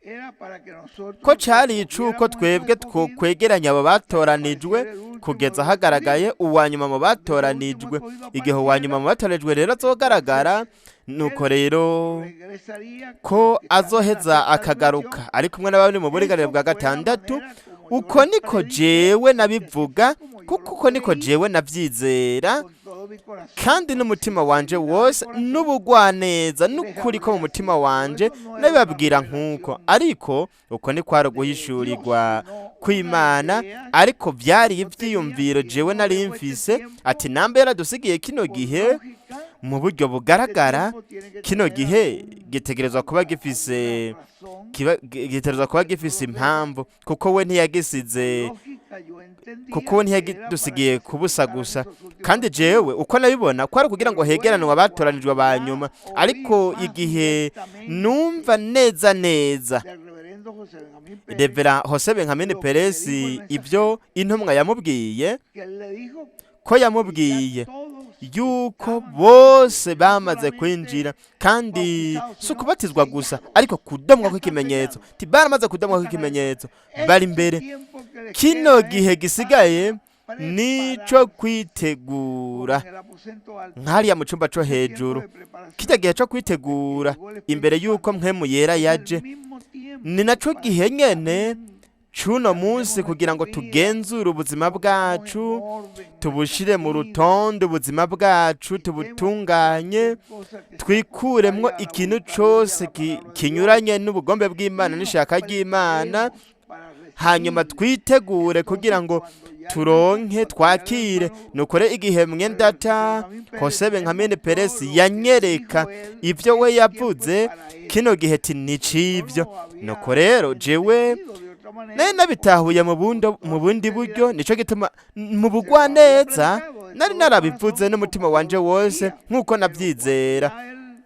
era para que ko nosotros cari icuko recogiéramos esos twebwe escogidos twokwegeranya abo hasta que batoranijwe apareciera el último kugeza de los hagaragaye escogidos. uwa nyuma mu Cuando ese último batoranijwe. escogido Igihe uwa nyuma apareciera, mu batoranijwe rero azogaragara, entonces nuko él rero regresaría con ko los que están en la azoheza sexta dimensión. akagaruka ari kumwe n'abari mu buringanire Eso bwa fue la gatandatu. manera como yo Uko les niko prediqué, jewe porque así nabivuga, es como yo kuko lo uko niko creí jewe navyizera con todo mi corazón, kandi con n'umutima wanje sinceridad de wose corazón, n'ubugwaneza les n'ukuri ko hablé mu mutima así. Pero wanje eso no era una nabibabwira nk'uko. revelación Ariko uko ni kwari de Dios, uguhishurirwa sino una kw'Imana, idea ariko vyari que yo tenía ivyiyumviro y jewe él nos nari dejó este mfise, tiempo ati namba yaradusigiye kino con gihe lógica. mu buryo Este bugaragara, tiempo tiene que kino tener gihe algún, gitegerezwa kuba alguna, gifise alguna razón kiba gitegerezwa kuba del gifise profeta. impamvu, kuko we ntiyagisize Con lógica yo entendía kuko we que era para ntiyagidusigiye que se kubusa juntaran gusa. esos últimos Kandi jewe escogidos. uko nabibona kwari kugira Pero ngo hegeranwe luego abatoranijwe cuando ba ya nyuma. oí Ariko más igihe directamente numva neza neza del reverendo José Benjamín Pérez Revera Jose Benjamin lo que le Perez dijo el ibyo mensajero, intumwa yamubwiye, que él le dijo ko que ya yamubwiye todos yuko estaban bose dentro, y no bamaze solamente kwinjira, kandi bautizados, si sino ukubatizwa gusa, sellados. ariko kudomwa Ya están kw'ikimenyetso, sellados, ti baramaze ya kudomwa están adentro. kw'ikimenyetso, bari Este imbere. tiempo que les Kino queda es gihe gisigaye para nico prepararse como kwitegura en el aposento alto. nk'hariya mu cumba co Ese tiempo hejuru, de preparación kirya gihe co de que kwitegura llegó el imbere Espíritu y'uko Santo Mpwemu Yera es el yaje, mismo ni naco tiempo para gihe que nyene también c'uno munsi cambiemos kugira ngo nuestra vida, tugenzure ubuzima pongamos en bwacu, orden nuestras tubushire mu vidas, rutonde ubuzima bwacu, quitemos tubutunganye, cualquier cosa que sea twikuremwo contraria a la ikintu voluntad de Dios y a cose la palabra de Dios kinyuranye n'ubugombe bw'Imana y nos n'ishaka ry'Imana, preparemos para hanyuma recibir. twitegure kugira Entonces, ngo cuando ya el turonke cuando ya el twakire. hermano Nukore igihe mwendata José Benjamín Pérez Jose me Benjamin mostró Perez lo que le yanyereka dijo él, ivyo we este tiempo es yavuze, para eso. kino gihe ti Yo nicivyo. lo había Nuko rero jewe entendido de otra nari manera, porque nabitahuye mu con bundo toda mu bundi buryo, sinceridad nico gituma mu se lo había bugwaneza predicado de nari todo narabivuze corazón n'umutima como yo wanje lo wose creía. nk'uko Pero cuando navyizera. ya él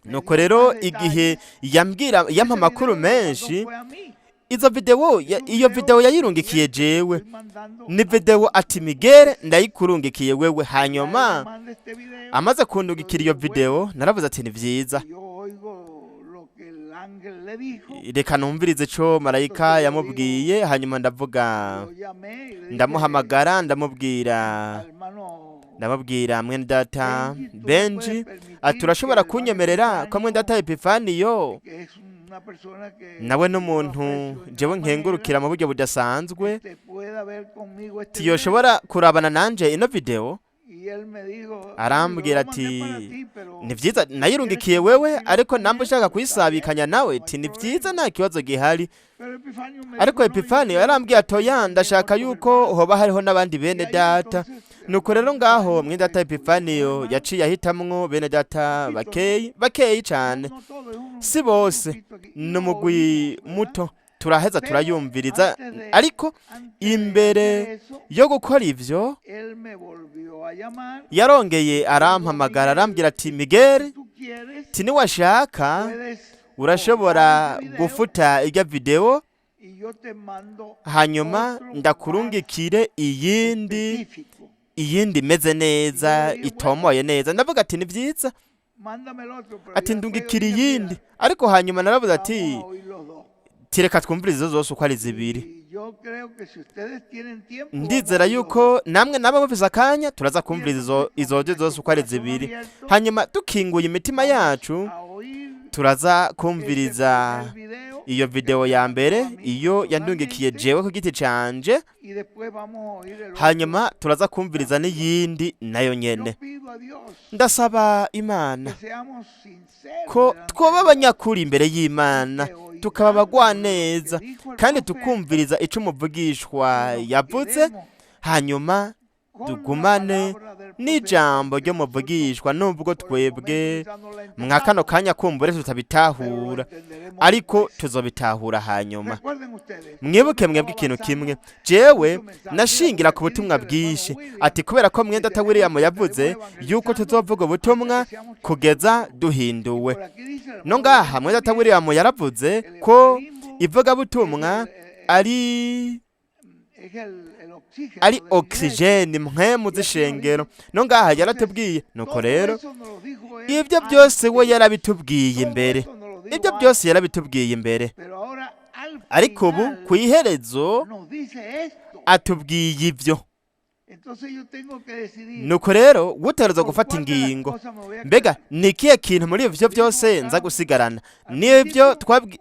Nuko rero igihe yambwira, yampa amakuru menshi, izo videwo iyo videwo yayirungikiye jewe. Ni videwo ati: "Miguel, ndayikurungikiye wewe." Hanyuma amaze kundungikira iyo videwo, naravuze ati: "Ni vyiza, reka numvirize ico marayika yamubwiye." Hanyuma ndavuga, ndamuhamagara, ndamubwira: "Mwene data Benji," ati, "urashobora kunyemerera ko mwene data Epifaniyo, nawe n'umuntu jewe nkengurukira mu buryo budasanzwe, tiyoshobora kurabana nanje ino videwo?" Arambwira ati: "Ni vyiza, nayirungikiye wewe, ariko namba ushaka kuyisabikanya nawe," ti "ni vyiza, nta kibazo gihari." Ariko Epifaniyo yarambwiye ati: "Oya, ndashaka yuko hoba hariho n'abandi bene data." Nuko rero ngaho mwene data Epifaniyo yaciye ahitamwo bene data bakeyi, bakeyi cane, si bose, ni umugwi muto. Turaheza turayumviriza. Ariko imbere yo gukora ivyo, yarongeye arampamagara, arambwira ati: "Miguel," ti "niwashaka urashobora gufuta irya videwo, hanyuma ndakurungikire iyindi imeze neza, itomoye neza." Ndavuga ati: "Ni vyiza." Ati: "Ndungikira iyindi." Ariko hanyuma naravuze ati: "Tireka twumvirize izo zose uko ari zibiri." Ndizera yuko namwe naba mufise akanya, turaza kumviriza izo zose uko ari zibiri. Hanyuma dukinguye imitima yacu, turaza kumviriza iyo videwo ya mbere, iyo yandungikiye jewe ku giti canje, hanyuma turaza kumviriza n'iyindi nayo nyene. Ndasaba Imana ko twoba abanyakuri imbere y'Imana, tukaba abagwaneza, kandi tukumviriza ico umuvugishwa yavuze, hanyuma tugumane n'ijambo ry'umuvugishwa, nubwo twebwe mwa kano kanya kumbure tutabitahura, ariko tuzobitahura hanyuma. Mwibuke mwebwe ikintu kimwe: jewe nashingira ku butumwa bwinshi, ati kubera ko mwenda data William yavuze yuko tuzovuga ubutumwa kugeza duhinduwe. No ngaha mwenda data William yaravuze ko ivugabutumwa ari oxygène, mpwemu z'ishengero. No ngaha yaratubwiye. Nuko rero ibyo byose we yarabitubwiye imbere, ibyo byose yarabitubwiye imbere, ariko ubu ku iherezo atubwiye ibyo. Nuko rero wutegerezwa gufata ingingo: mbega ni ikihe kintu muri ivyo byose nza gusigarana? Nibyo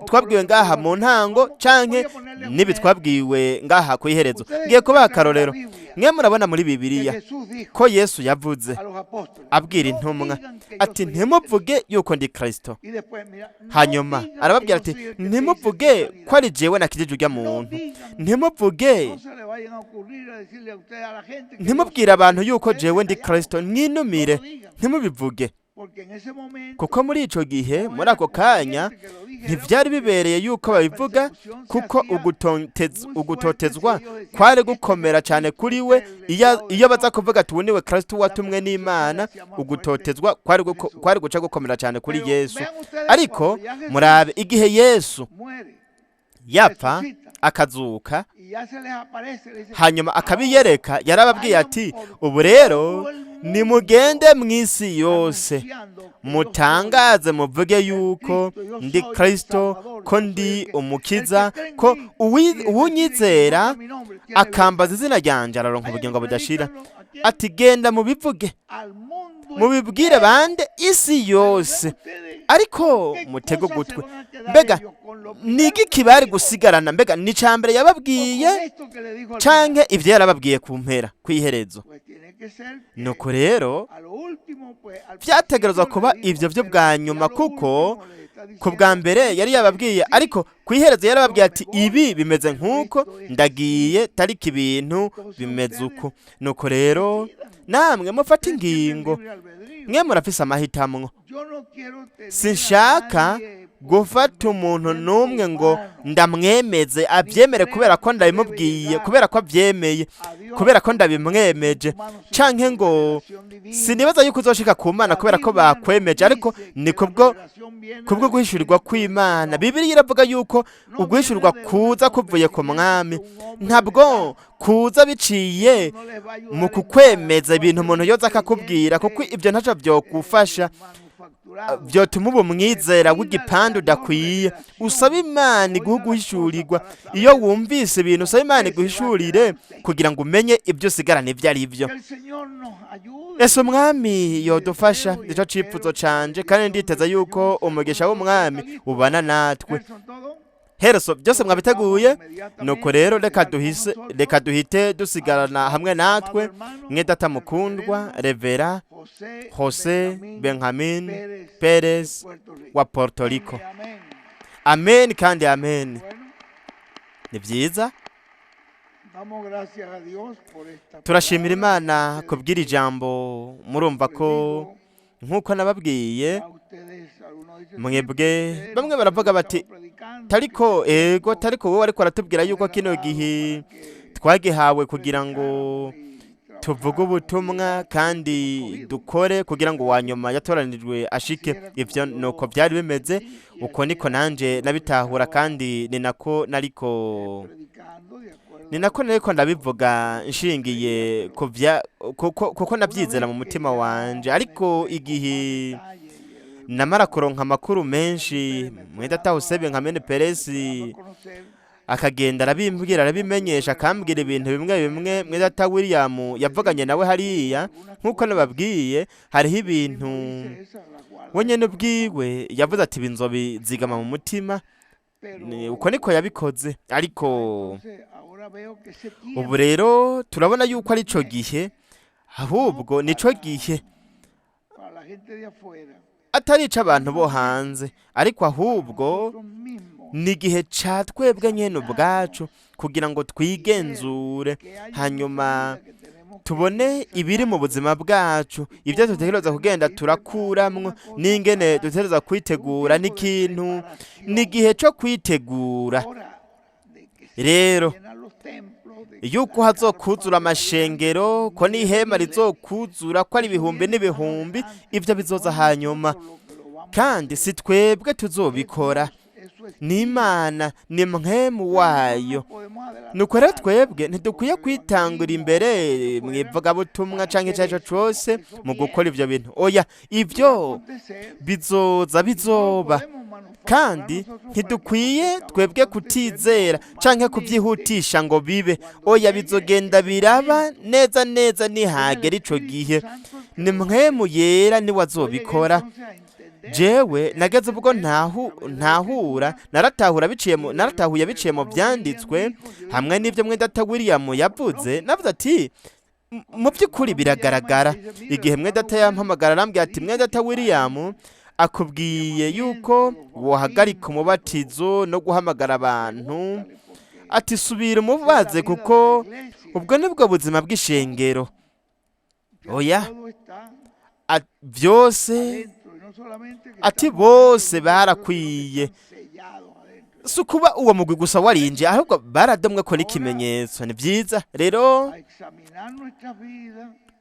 twabwiwe ngaha mu ntango, canke nibi twabwiwe ngaha ku iherezo? Ngiye kubaha akarorero. Mwe murabona muri Bibiliya ko Yesu yavuze abwira intumwa ati: "Ntimuvuge yuko ndi Kristo." Hanyuma arababwira ati: "Ntimuvuge ko ari jewe nakijije urya muntu. Ntimuvuge, ntimubwire abantu yuko jewe ndi Kristo. Mwinumire, ntimubivuge." Kuko muri ico gihe, muri ako kanya, ntivyari bibereye yuko babivuga, kuko ugutotezwa kwari gukomera cyane kuri we. Iyo baza kuvuga ati: "Ubu niwe Kristo watumwe n'Imana," ugutotezwa kwari guca gukomera cyane kuri Yesu. Ariko murabe igihe Yesu yapfa, akazuka, hanyuma akabiyereka, yarababwiye ati: "Ubu rero nimugende mu isi yose, mutangaze, muvuge yuko ndi Kristo, ko ndi umukiza, ko uwunyizera akambaza izina ryanjye araronka ubugingo budashira." Ati: "Genda mubivuge, mubibwire bande? Isi yose." Ariko mutege ugutwi: mbega ni igiki bari gusigarana? Mbega ni icya mbere yababwiye, canke ibyo yarababwiye ku mpera, ku iherezo? Nuko rero vyategerezwa kuba ivyo byo bwa nyuma, kuko ku bwa mbere yari yababwiye, ariko ku iherezo yarababwiye ati: "Ibi bimeze nk'uko ndagiye, tariki ibintu bimeze uko." Nuko rero namwe mufate ingingo. Mwe murafise amahitamwo. Sinshaka Gufata umuntu n'umwe ngo ndamwemeze abyemere kubera ko ndabimubwiye, kubera ko abyemeye, kubera ko ndabimwemeje, canke ngo sinibaza yuko uzoshika ku Mana kubera ko bakwemeje, ariko ni kubwo guhishurirwa kw'Imana. Bibiliya iravuga yuko uguhishurirwa kuza kuvuye ku Mwami, ntabwo kuza biciye mu kukwemeza ibintu umuntu yoza akakubwira, kuko ibyo ntacyo byokufasha, byotuma uba umwizera w'igipande udakwiye. Usaba Imana iguhe guhishurirwa. Iyo wumvise ibintu, usaba Imana iguhishurire kugira ngo umenye ibyo usigarana ibyo ari byo. Ese Umwami yodufasha, nicyo cyifuzo canje, kandi nditeza yuko umugisha w'Umwami ubana natwe. Hereso byose mwabiteguye. Nuko rero reka duhite dusigarana hamwe natwe mwedata mukundwa Revera Jose Benjamin Perez wa Puerto Rico. Amen kandi amen. Ni byiza. Turashimira Imana kubwira ijambo. Murumva ko nk'uko nababwiye mwebwe, bamwe baravuga bati: "Tariko ego, tariko wowe ariko aratubwira yuko kino gihe twagihawe kugira ngo tuvuge ubutumwa kandi dukore kugira ngo uwa nyuma yatoranijwe ashike." Ibyo nuko byari bimeze, uko niko nanjye nabitahura, kandi ni nako nariko ndabivuga nshingiye ku bya kuko nabyizera mu mutima wanje. Ariko igihe namara kuronka amakuru menshi, mwedata Husebe nka mene Peresi akagenda arabimbwira, arabimenyesha, akambwira ibintu bimwe bimwe mwedata William yavuganye nawe hariya, nk'uko nababwiye, hariho ibintu we nyene ubwiwe yavuze ati: "Ibi nzobizigama mu mutima." Uko niko yabikoze. Ariko ubu rero turabona yuko ari ico gihe, ahubwo nico gihe atari ico abantu bo hanze, ariko ahubwo ni igihe ca twebwe nyene ubwacu kugira ngo twigenzure, hanyuma tubone ibiri mu buzima bwacu, ibyo dutegereza kugenda turakuramwo n'ingene dutegereza kwitegura. N'ikintu ni igihe cyo kwitegura rero yuko hazokuzura amashengero, ko n'ihema rizokuzura, ko ari ibihumbi n'ibihumbi. Ibyo bizoza hanyuma, kandi si twebwe tuzobikora, ni Imana, ni mpwemu wayo. Nuko rero twebwe ntidukwiye kwitangura imbere mu ivugabutumwa cyangwa icyo ari cyo cyose mu gukora ibyo bintu. Oya, ibyo bizoza, bizoba, kandi ntidukwiye twebwe kutizera cyangwa kubyihutisha ngo bibe. Oya, bizogenda biraba neza neza nihagera ico gihe. Ni mpwemu yera niwe azobikora. Jewe nageze ubwo ntahura, naratahura biciye mu naratahuye biciye mu byanditswe hamwe n'ibyo mwedata William yavuze. Navuze ati: "Mu by'ukuri biragaragara." Igihe mwedata yampamagara arambwira ati: "Mwedata William akubwiye yuko wohagarika umubatizo no guhamagara abantu." Ati: "Subira umubaze, kuko ubwo nibwo buzima bw'ishengero." Oya, byose, ati bose barakwiye, si ukuba uwo mugwi gusa warinjiye, ahubwo baradomwe ko n'ikimenyetso. Ni byiza rero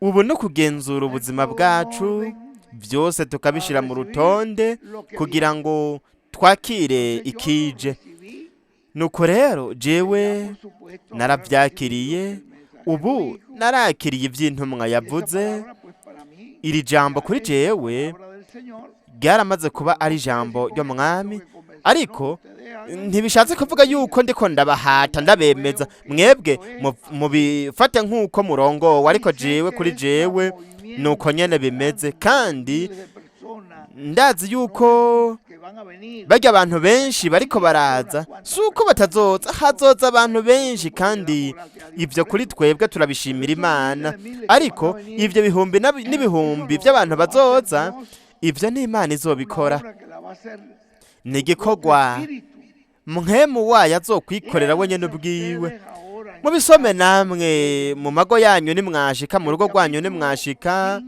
ubu no kugenzura ubuzima bwacu, byose tukabishyira mu rutonde kugira ngo twakire ikije. Nuko rero jewe narabyakiriye, ubu narakiriye iby'intumwa yavuze. Iri jambo kuri jewe ryaramaze kuba ari ijambo ry'Umwami, ariko ntibishatse kuvuga yuko ndiko ndabahata, ndabemeza. Mwebwe mubifate nk'uko murongowe, ariko jewe, kuri jewe nuko nyene bimeze. Kandi ndazi yuko barya abantu benshi bariko baraza, si uko batazoza, hazoza abantu benshi, kandi ibyo kuri twebwe turabishimira Imana. Ariko ibyo bihumbi n'ibihumbi by'abantu bazoza, ibyo ni Imana izobikora, ni igikorwa mpwemu wayo azokwikorera wenyine ubwiwe. Mubisome namwe mu mago yanyu nimwashika, mu rugo rwanyu nimwashika,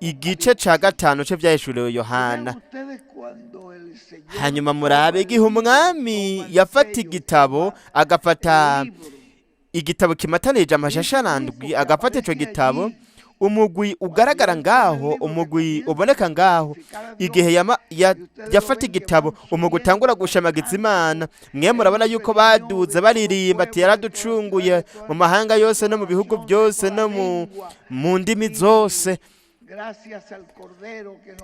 igice ca gatanu c'Ivyahishuriwe Yohana. Hanyuma murabe igihe umwami yafata igitabo, agafata igitabo kimatanije amashasharandwi, agafata ico gitabo, umugwi ugaragara ngaho, umugwi uboneka ngaho, igihe yafata igitabo, umugwi utangura gushamagiza Imana. Mwe murabona yuko baduze baririmba ati: "Yaraducunguye mu mahanga yose no mu bihugu byose no mu ndimi zose,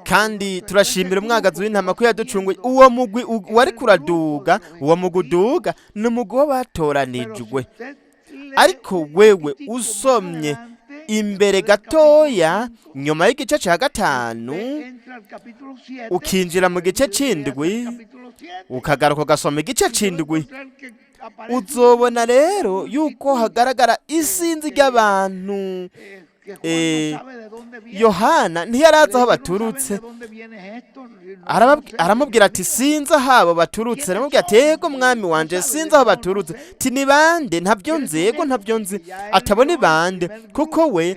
kandi turashimira umwagazi w'intama ko yaducunguye." Uwo mugwi wari kuraduga, uwo mugwi uduga ni umugwi w'abatoranijwe. Ariko wewe usomye imbere gatoya, nyuma y'igice cya 5, ukinjira mu gice c'indwi, ukagaruka ugasoma igice c'indwi, uzobona rero yuko hagaragara isinzi ry'abantu. Yohana ntiyarazi aho baturutse. Aramubwira ati: "Sinzi aho abo baturutse." Aramubwira ati: "Yego mwami wanje, sinzi aho baturutse." Ti: "Ni bande?" "Ntabyo nzi, yego, ntabyo nzi." Atabona bande, kuko we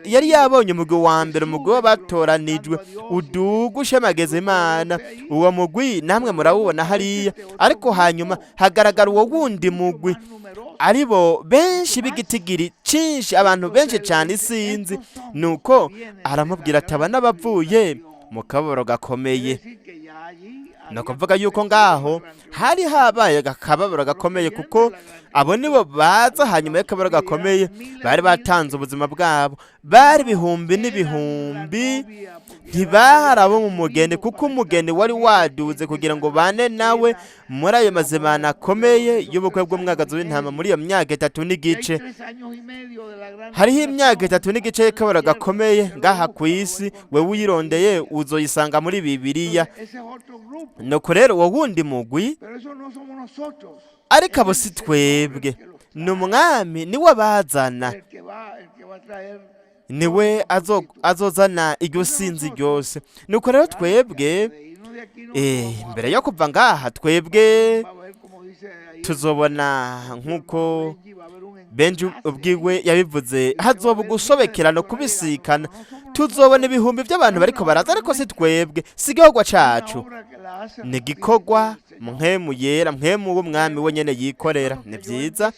yari yabonye umugwi wa mbere, umugwi w'abatoranijwe uduga ushemageza Imana. Uwo mugwi namwe murawubona hariya. Ariko hanyuma hagaragara uwo wundi mugwi, aribo benshi b'igitigiri cinshi, abantu benshi cyane, isinzi. Nuko aramubwira ati: "Aba n'abavuye mu kababaro gakomeye." Ni ukuvuga yuko ngaho hari habaye akababaro gakomeye, kuko abo nibo baza hanyuma y'akababaro gakomeye, bari batanze ubuzima bwabo, bari ibihumbi n'ibihumbi. Ntibahari abo mu mugeni, kuko umugeni wari waduze kugira ngo bane nawe muri ayo mazimano akomeye y'ubukwe bw'umwagazi w'intama muri iyo myaka 3 n'igice. Hariho imyaka 3 n'igice y'akababaro gakomeye ngaha ku isi. Wewe uyirondeye uzoyisanga muri Bibiliya. Nuko rero uwo wundi mugwi, ariko abo si twebwe, ni umwami, niwe abazana, niwe azozana iryo sinzi ryose. Nuko rero twebwe, mbere yo kuva ngaha, twebwe tuzobona nk'uko Benji ubwiwe yabivuze, hazoba ugusobekerana, kubisikana. Tuzobona ibihumbi by'abantu bariko baraza, ariko si twebwe, si igikorwa cacu, ni igikorwa Mpwemu Yera, Mpwemu w'umwami wenyene yikorera. Ni byiza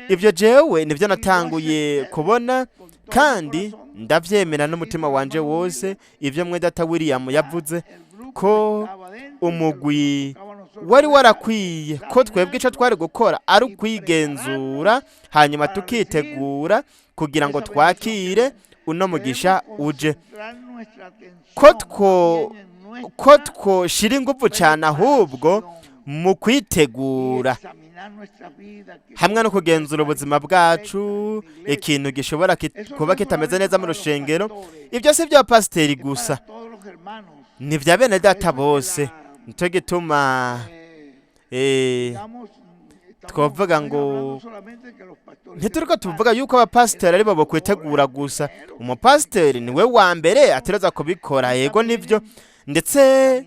ibyo. Jewe nibyo natanguye kubona, kandi ndavyemera n'umutima wanje wose ibyo mwe data William yavuze, ko umugwi wari warakwiye, ko twebwe icyo twari gukora ari ukwigenzura, hanyuma tukitegura kugira ngo twakire uno mugisha uje, ko twoshira ingufu cyane ahubwo mu kwitegura hamwe no kugenzura ubuzima bwacu, ikintu gishobora kuba kitameze neza mu rushengero. Ibyo si bya pasiteri gusa, ni bya bene data bose. Nicyo gituma twavuga ngo ntituriko tuvuga yuko abapasiteri aribo bokwitegura gusa. Umupasiteri niwe wa mbere atereza kubikora, yego nibyo, ndetse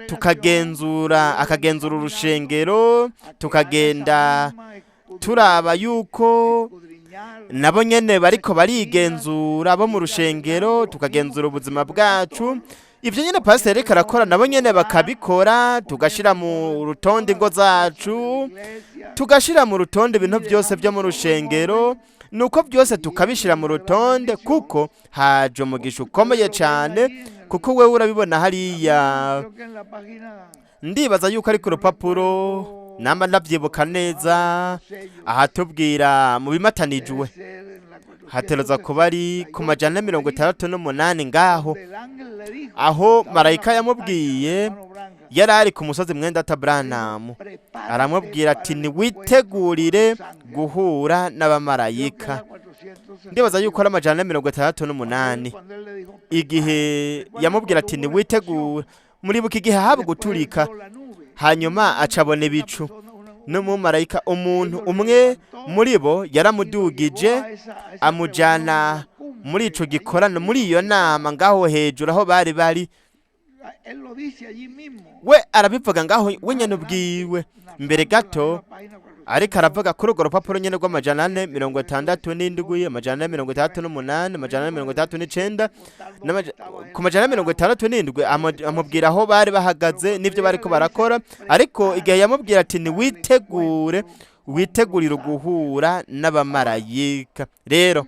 tukagenzura, akagenzura urushengero, tukagenda turaba yuko nabo nyene bariko barigenzura bo mu rushengero, tukagenzura ubuzima bwacu. Ibyo nyene pasiteri ariko arakora, nabo nyene bakabikora, tugashira mu rutonde ingo zacu, tugashira mu rutonde ibintu byose byo mu rushengero. Nuko byose tukabishira mu rutonde, kuko haje umugisha ukomeye cyane. Kuko wewe urabibona hariya, ndibaza yuko ari ku rupapuro, namba ndabyibuka neza, ahatubwira mu bimatanijwe, hatereza kuba ari ku 468 ngaho, aho marayika yamubwiye, yari ari ku musozi mwenda Branham, aramubwira ati: "Niwitegurire guhura n'abamarayika." Ndibaza yuko ari 468, igihe yamubwira ati: "Niwitegure." Muribuka igihe haba guturika, hanyuma acabona ibicu n'umumarayika, umuntu umwe muri bo yaramudugije amujyana muri ico gikorano, muri iyo nama ngaho hejuru aho bari bari. We arabivuga ngaho wenyine ubwiwe mbere gato. Ariko aravuga kuri urwo rupapuro nyine rw'amajana 467, 468, 469, ku 467 amubwira aho bari bahagaze n'ibyo bariko barakora. Ariko igihe yamubwira ati: "Niwitegure, witegurire guhura n'abamarayika." Rero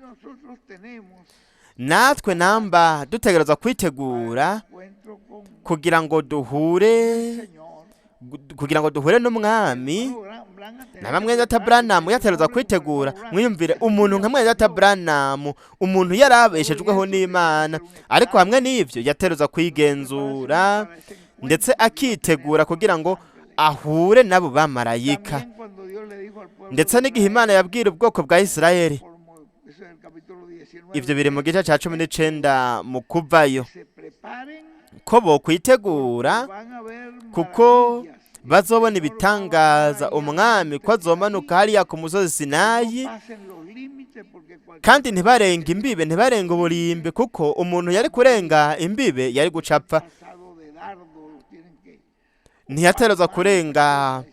natwe namba dutegerezwa kwitegura kugira ngo duhure n'umwami. Naba mwene data Branham yategerezwa kwitegura. Mwiyumvire umuntu nka mwene data Branham, umuntu yarabeshejweho n'Imana, ariko hamwe n'ivyo yategerezwa kwigenzura ndetse akitegura kugira ngo ahure n'abo bamarayika. Ndetse n'igihe Imana yabwira ubwoko bwa Isirayeli, ivyo biri mu gice ca 19 mu Kuvayo, ko bokwitegura kuko bazobona ibitangaza, umwami ko azomanuka hariya ku musozi Sinayi, kandi ntibarenga imbibe, ntibarenga uburimbi, kuko umuntu yari kurenga imbibe yari gucapfa. Ntiyatereza kurenga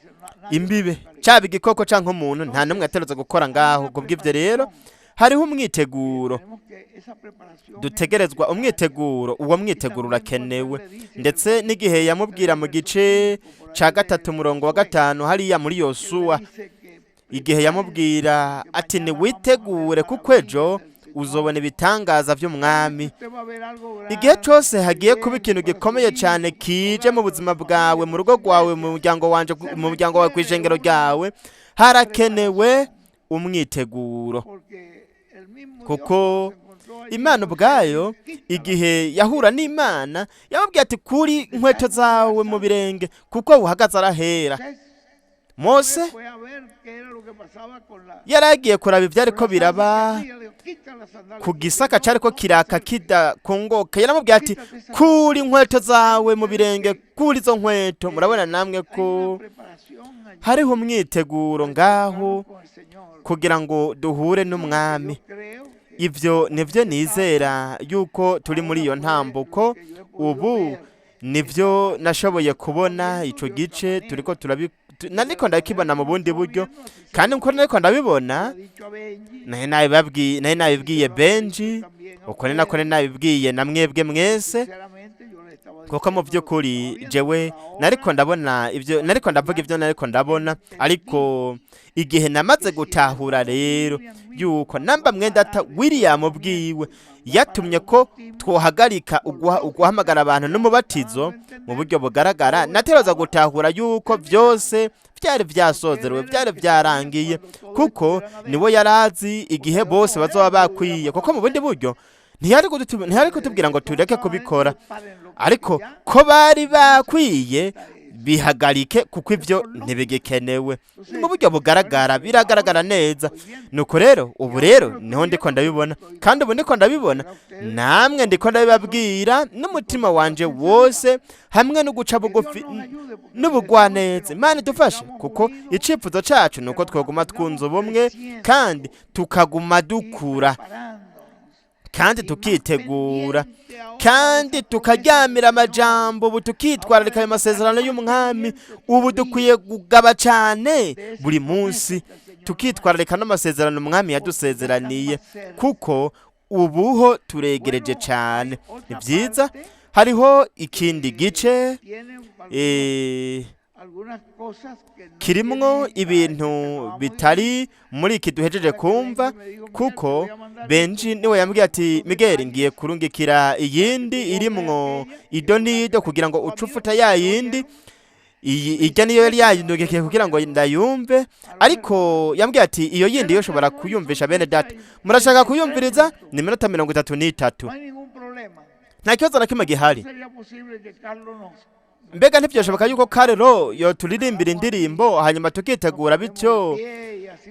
imbibe, cyaba igikoko cyangwa umuntu, nta n'umwe yatereza gukora ngaho. Kubw'ibyo rero hariho umwiteguro dutegerezwa, umwiteguro, uwo mwiteguro urakenewe. Ndetse n'igihe yamubwira mu gice cya 3 umurongo wa 5 hariya muri Yosuwa, igihe yamubwira ati: "Niwitegure kuko ejo uzobona ibitangaza by'umwami." Igihe cyose hagiye kuba ikintu gikomeye cyane kije mu buzima bwawe, mu rugo rwawe, mu muryango wanje, mu muryango wawe, ku ishengero ryawe, harakenewe umwiteguro, kuko Imana ubwayo, igihe yahura n'Imana, yamubwiye ati: "Kuri inkweto zawe mu birenge kuko uhagaze arahera." Mose yari agiye kuraba ibyo ariko biraba ku gisaka cyariko kiraka kidakongoka. Yaramubwiye ati: "Kuri inkweto zawe mu birenge, kuri izo nkweto." Murabona namwe ko hariho umwiteguro ngaho kugira ngo duhure n'umwami. Ibyo nibyo nizera yuko turi muri iyo ntambuko ubu. Nibyo nashoboye kubona icyo gice turiko turabi nariko ndakibona mu bundi buryo, kandi uko nariko ndabibona nari nabibwiye Benji, uko ni nako nari nabibwiye na mwebwe mwese, kuko mu by'ukuri jewe nariko ndabona ibyo nariko ndavuga, ibyo nariko ndabona. Ariko igihe namaze gutahura rero yuko namba mwendata William bwiwe yatumye ko twohagarika uguhamagara abantu n'umubatizo mu buryo bugaragara, nateroza gutahura yuko byose byari byasozerewe, byari byarangiye, kuko niwe yarazi igihe bose bazoba bakwiye. Kuko mu bundi buryo ntiyari kutubwira ngo tureke kubikora, ariko ko bari bakwiye bihagarike kuko ibyo ntibigikenewe. Ni mu buryo bugaragara, biragaragara neza. Nuko rero ubu rero niho ndiko ndabibona, kandi ubu ndiko ndabibona, namwe ndiko ndabibabwira n'umutima wanje wose hamwe no guca bugufi n'ubugwaneza. Imana idufashe, kuko icyifuzo cacu ni uko twaguma twunze ubumwe kandi tukaguma dukura kandi tukitegura kandi tukaryamira amajambo ubu, tukitwararika ayo masezerano y'umwami. Ubu dukwiye kugaba cyane buri munsi, tukitwararika n'amasezerano umwami yadusezeraniye, kuko ubuho turegereje cyane. Ni byiza. Hariho ikindi gice kirimwo ibintu bitari muri iki duhejeje kumva, kuko Benji niwe yambwiye ati: "Miguel, ngiye kurungikira iyindi irimwo ido n'ido kugira ngo uce ya yindi." Iyi ijya niyo yari yayindungikiye kugira ngo ndayumve, ariko yambwiye ati: "Iyo yindi yo ushobora kuyumvisha bene data." Murashaka kuyumviriza? Ni iminota 33. Nta kibazo na kimwe gihari. Mbega ntibyashoboka yuko Karero yoturirimbira indirimbo, hanyuma tukitegura, bityo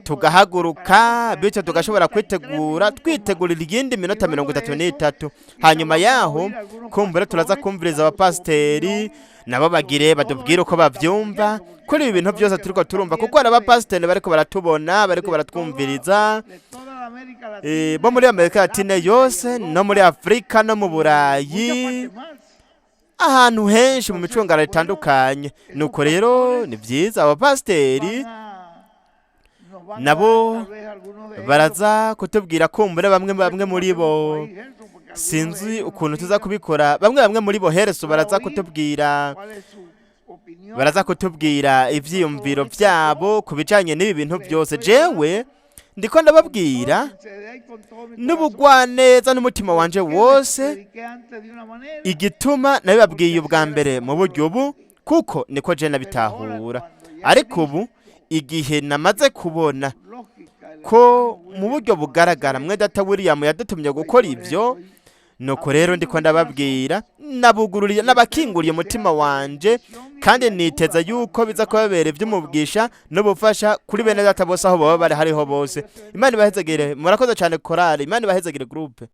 tugahaguruka, bityo tugashobora kwitegura, twitegurira iyindi minota 33? Hanyuma yaho kumbura turaza kumviriza abapasiteri, nabo bagire batubwire uko bavyumva kuri ibi bintu byose turiko turumva, kuko hari abapasiteri bariko baratubona, bariko baratwumviriza, bo muri Amerika Latine yose, no muri Afurika, no mu Burayi, ahantu henshi mu micungararo itandukanye. Nuko rero ni byiza abapasiteri. Nabo baraza kutubwira kumbura bamwe bamwe muri bo, sinzi ukuntu tuza kubikora, bamwe bamwe muri bo hereso baraza kutubwira ivyiyumviro vyabo ku bijanye n'ibi bintu byose. Jewe ndiko ndababwira n'ubugwaneza n'umutima wanje wose igituma nabibabwiye ubwa mbere mu buryo ubu, kuko niko je nabitahura. Ariko ubu igihe namaze kubona ko mu buryo bugaragara mwe data William yadutumye gukora ibyo, nuko rero ndiko ndababwira, nabugururiye, nabakinguriye umutima wanje, kandi niteza yuko biza kubabera iby'umubwisha n'ubufasha kuri bene data bose aho baba bari hariho bose. Imana ibahezagire. Murakoze cyane korali. Imana ibahezagire groupe.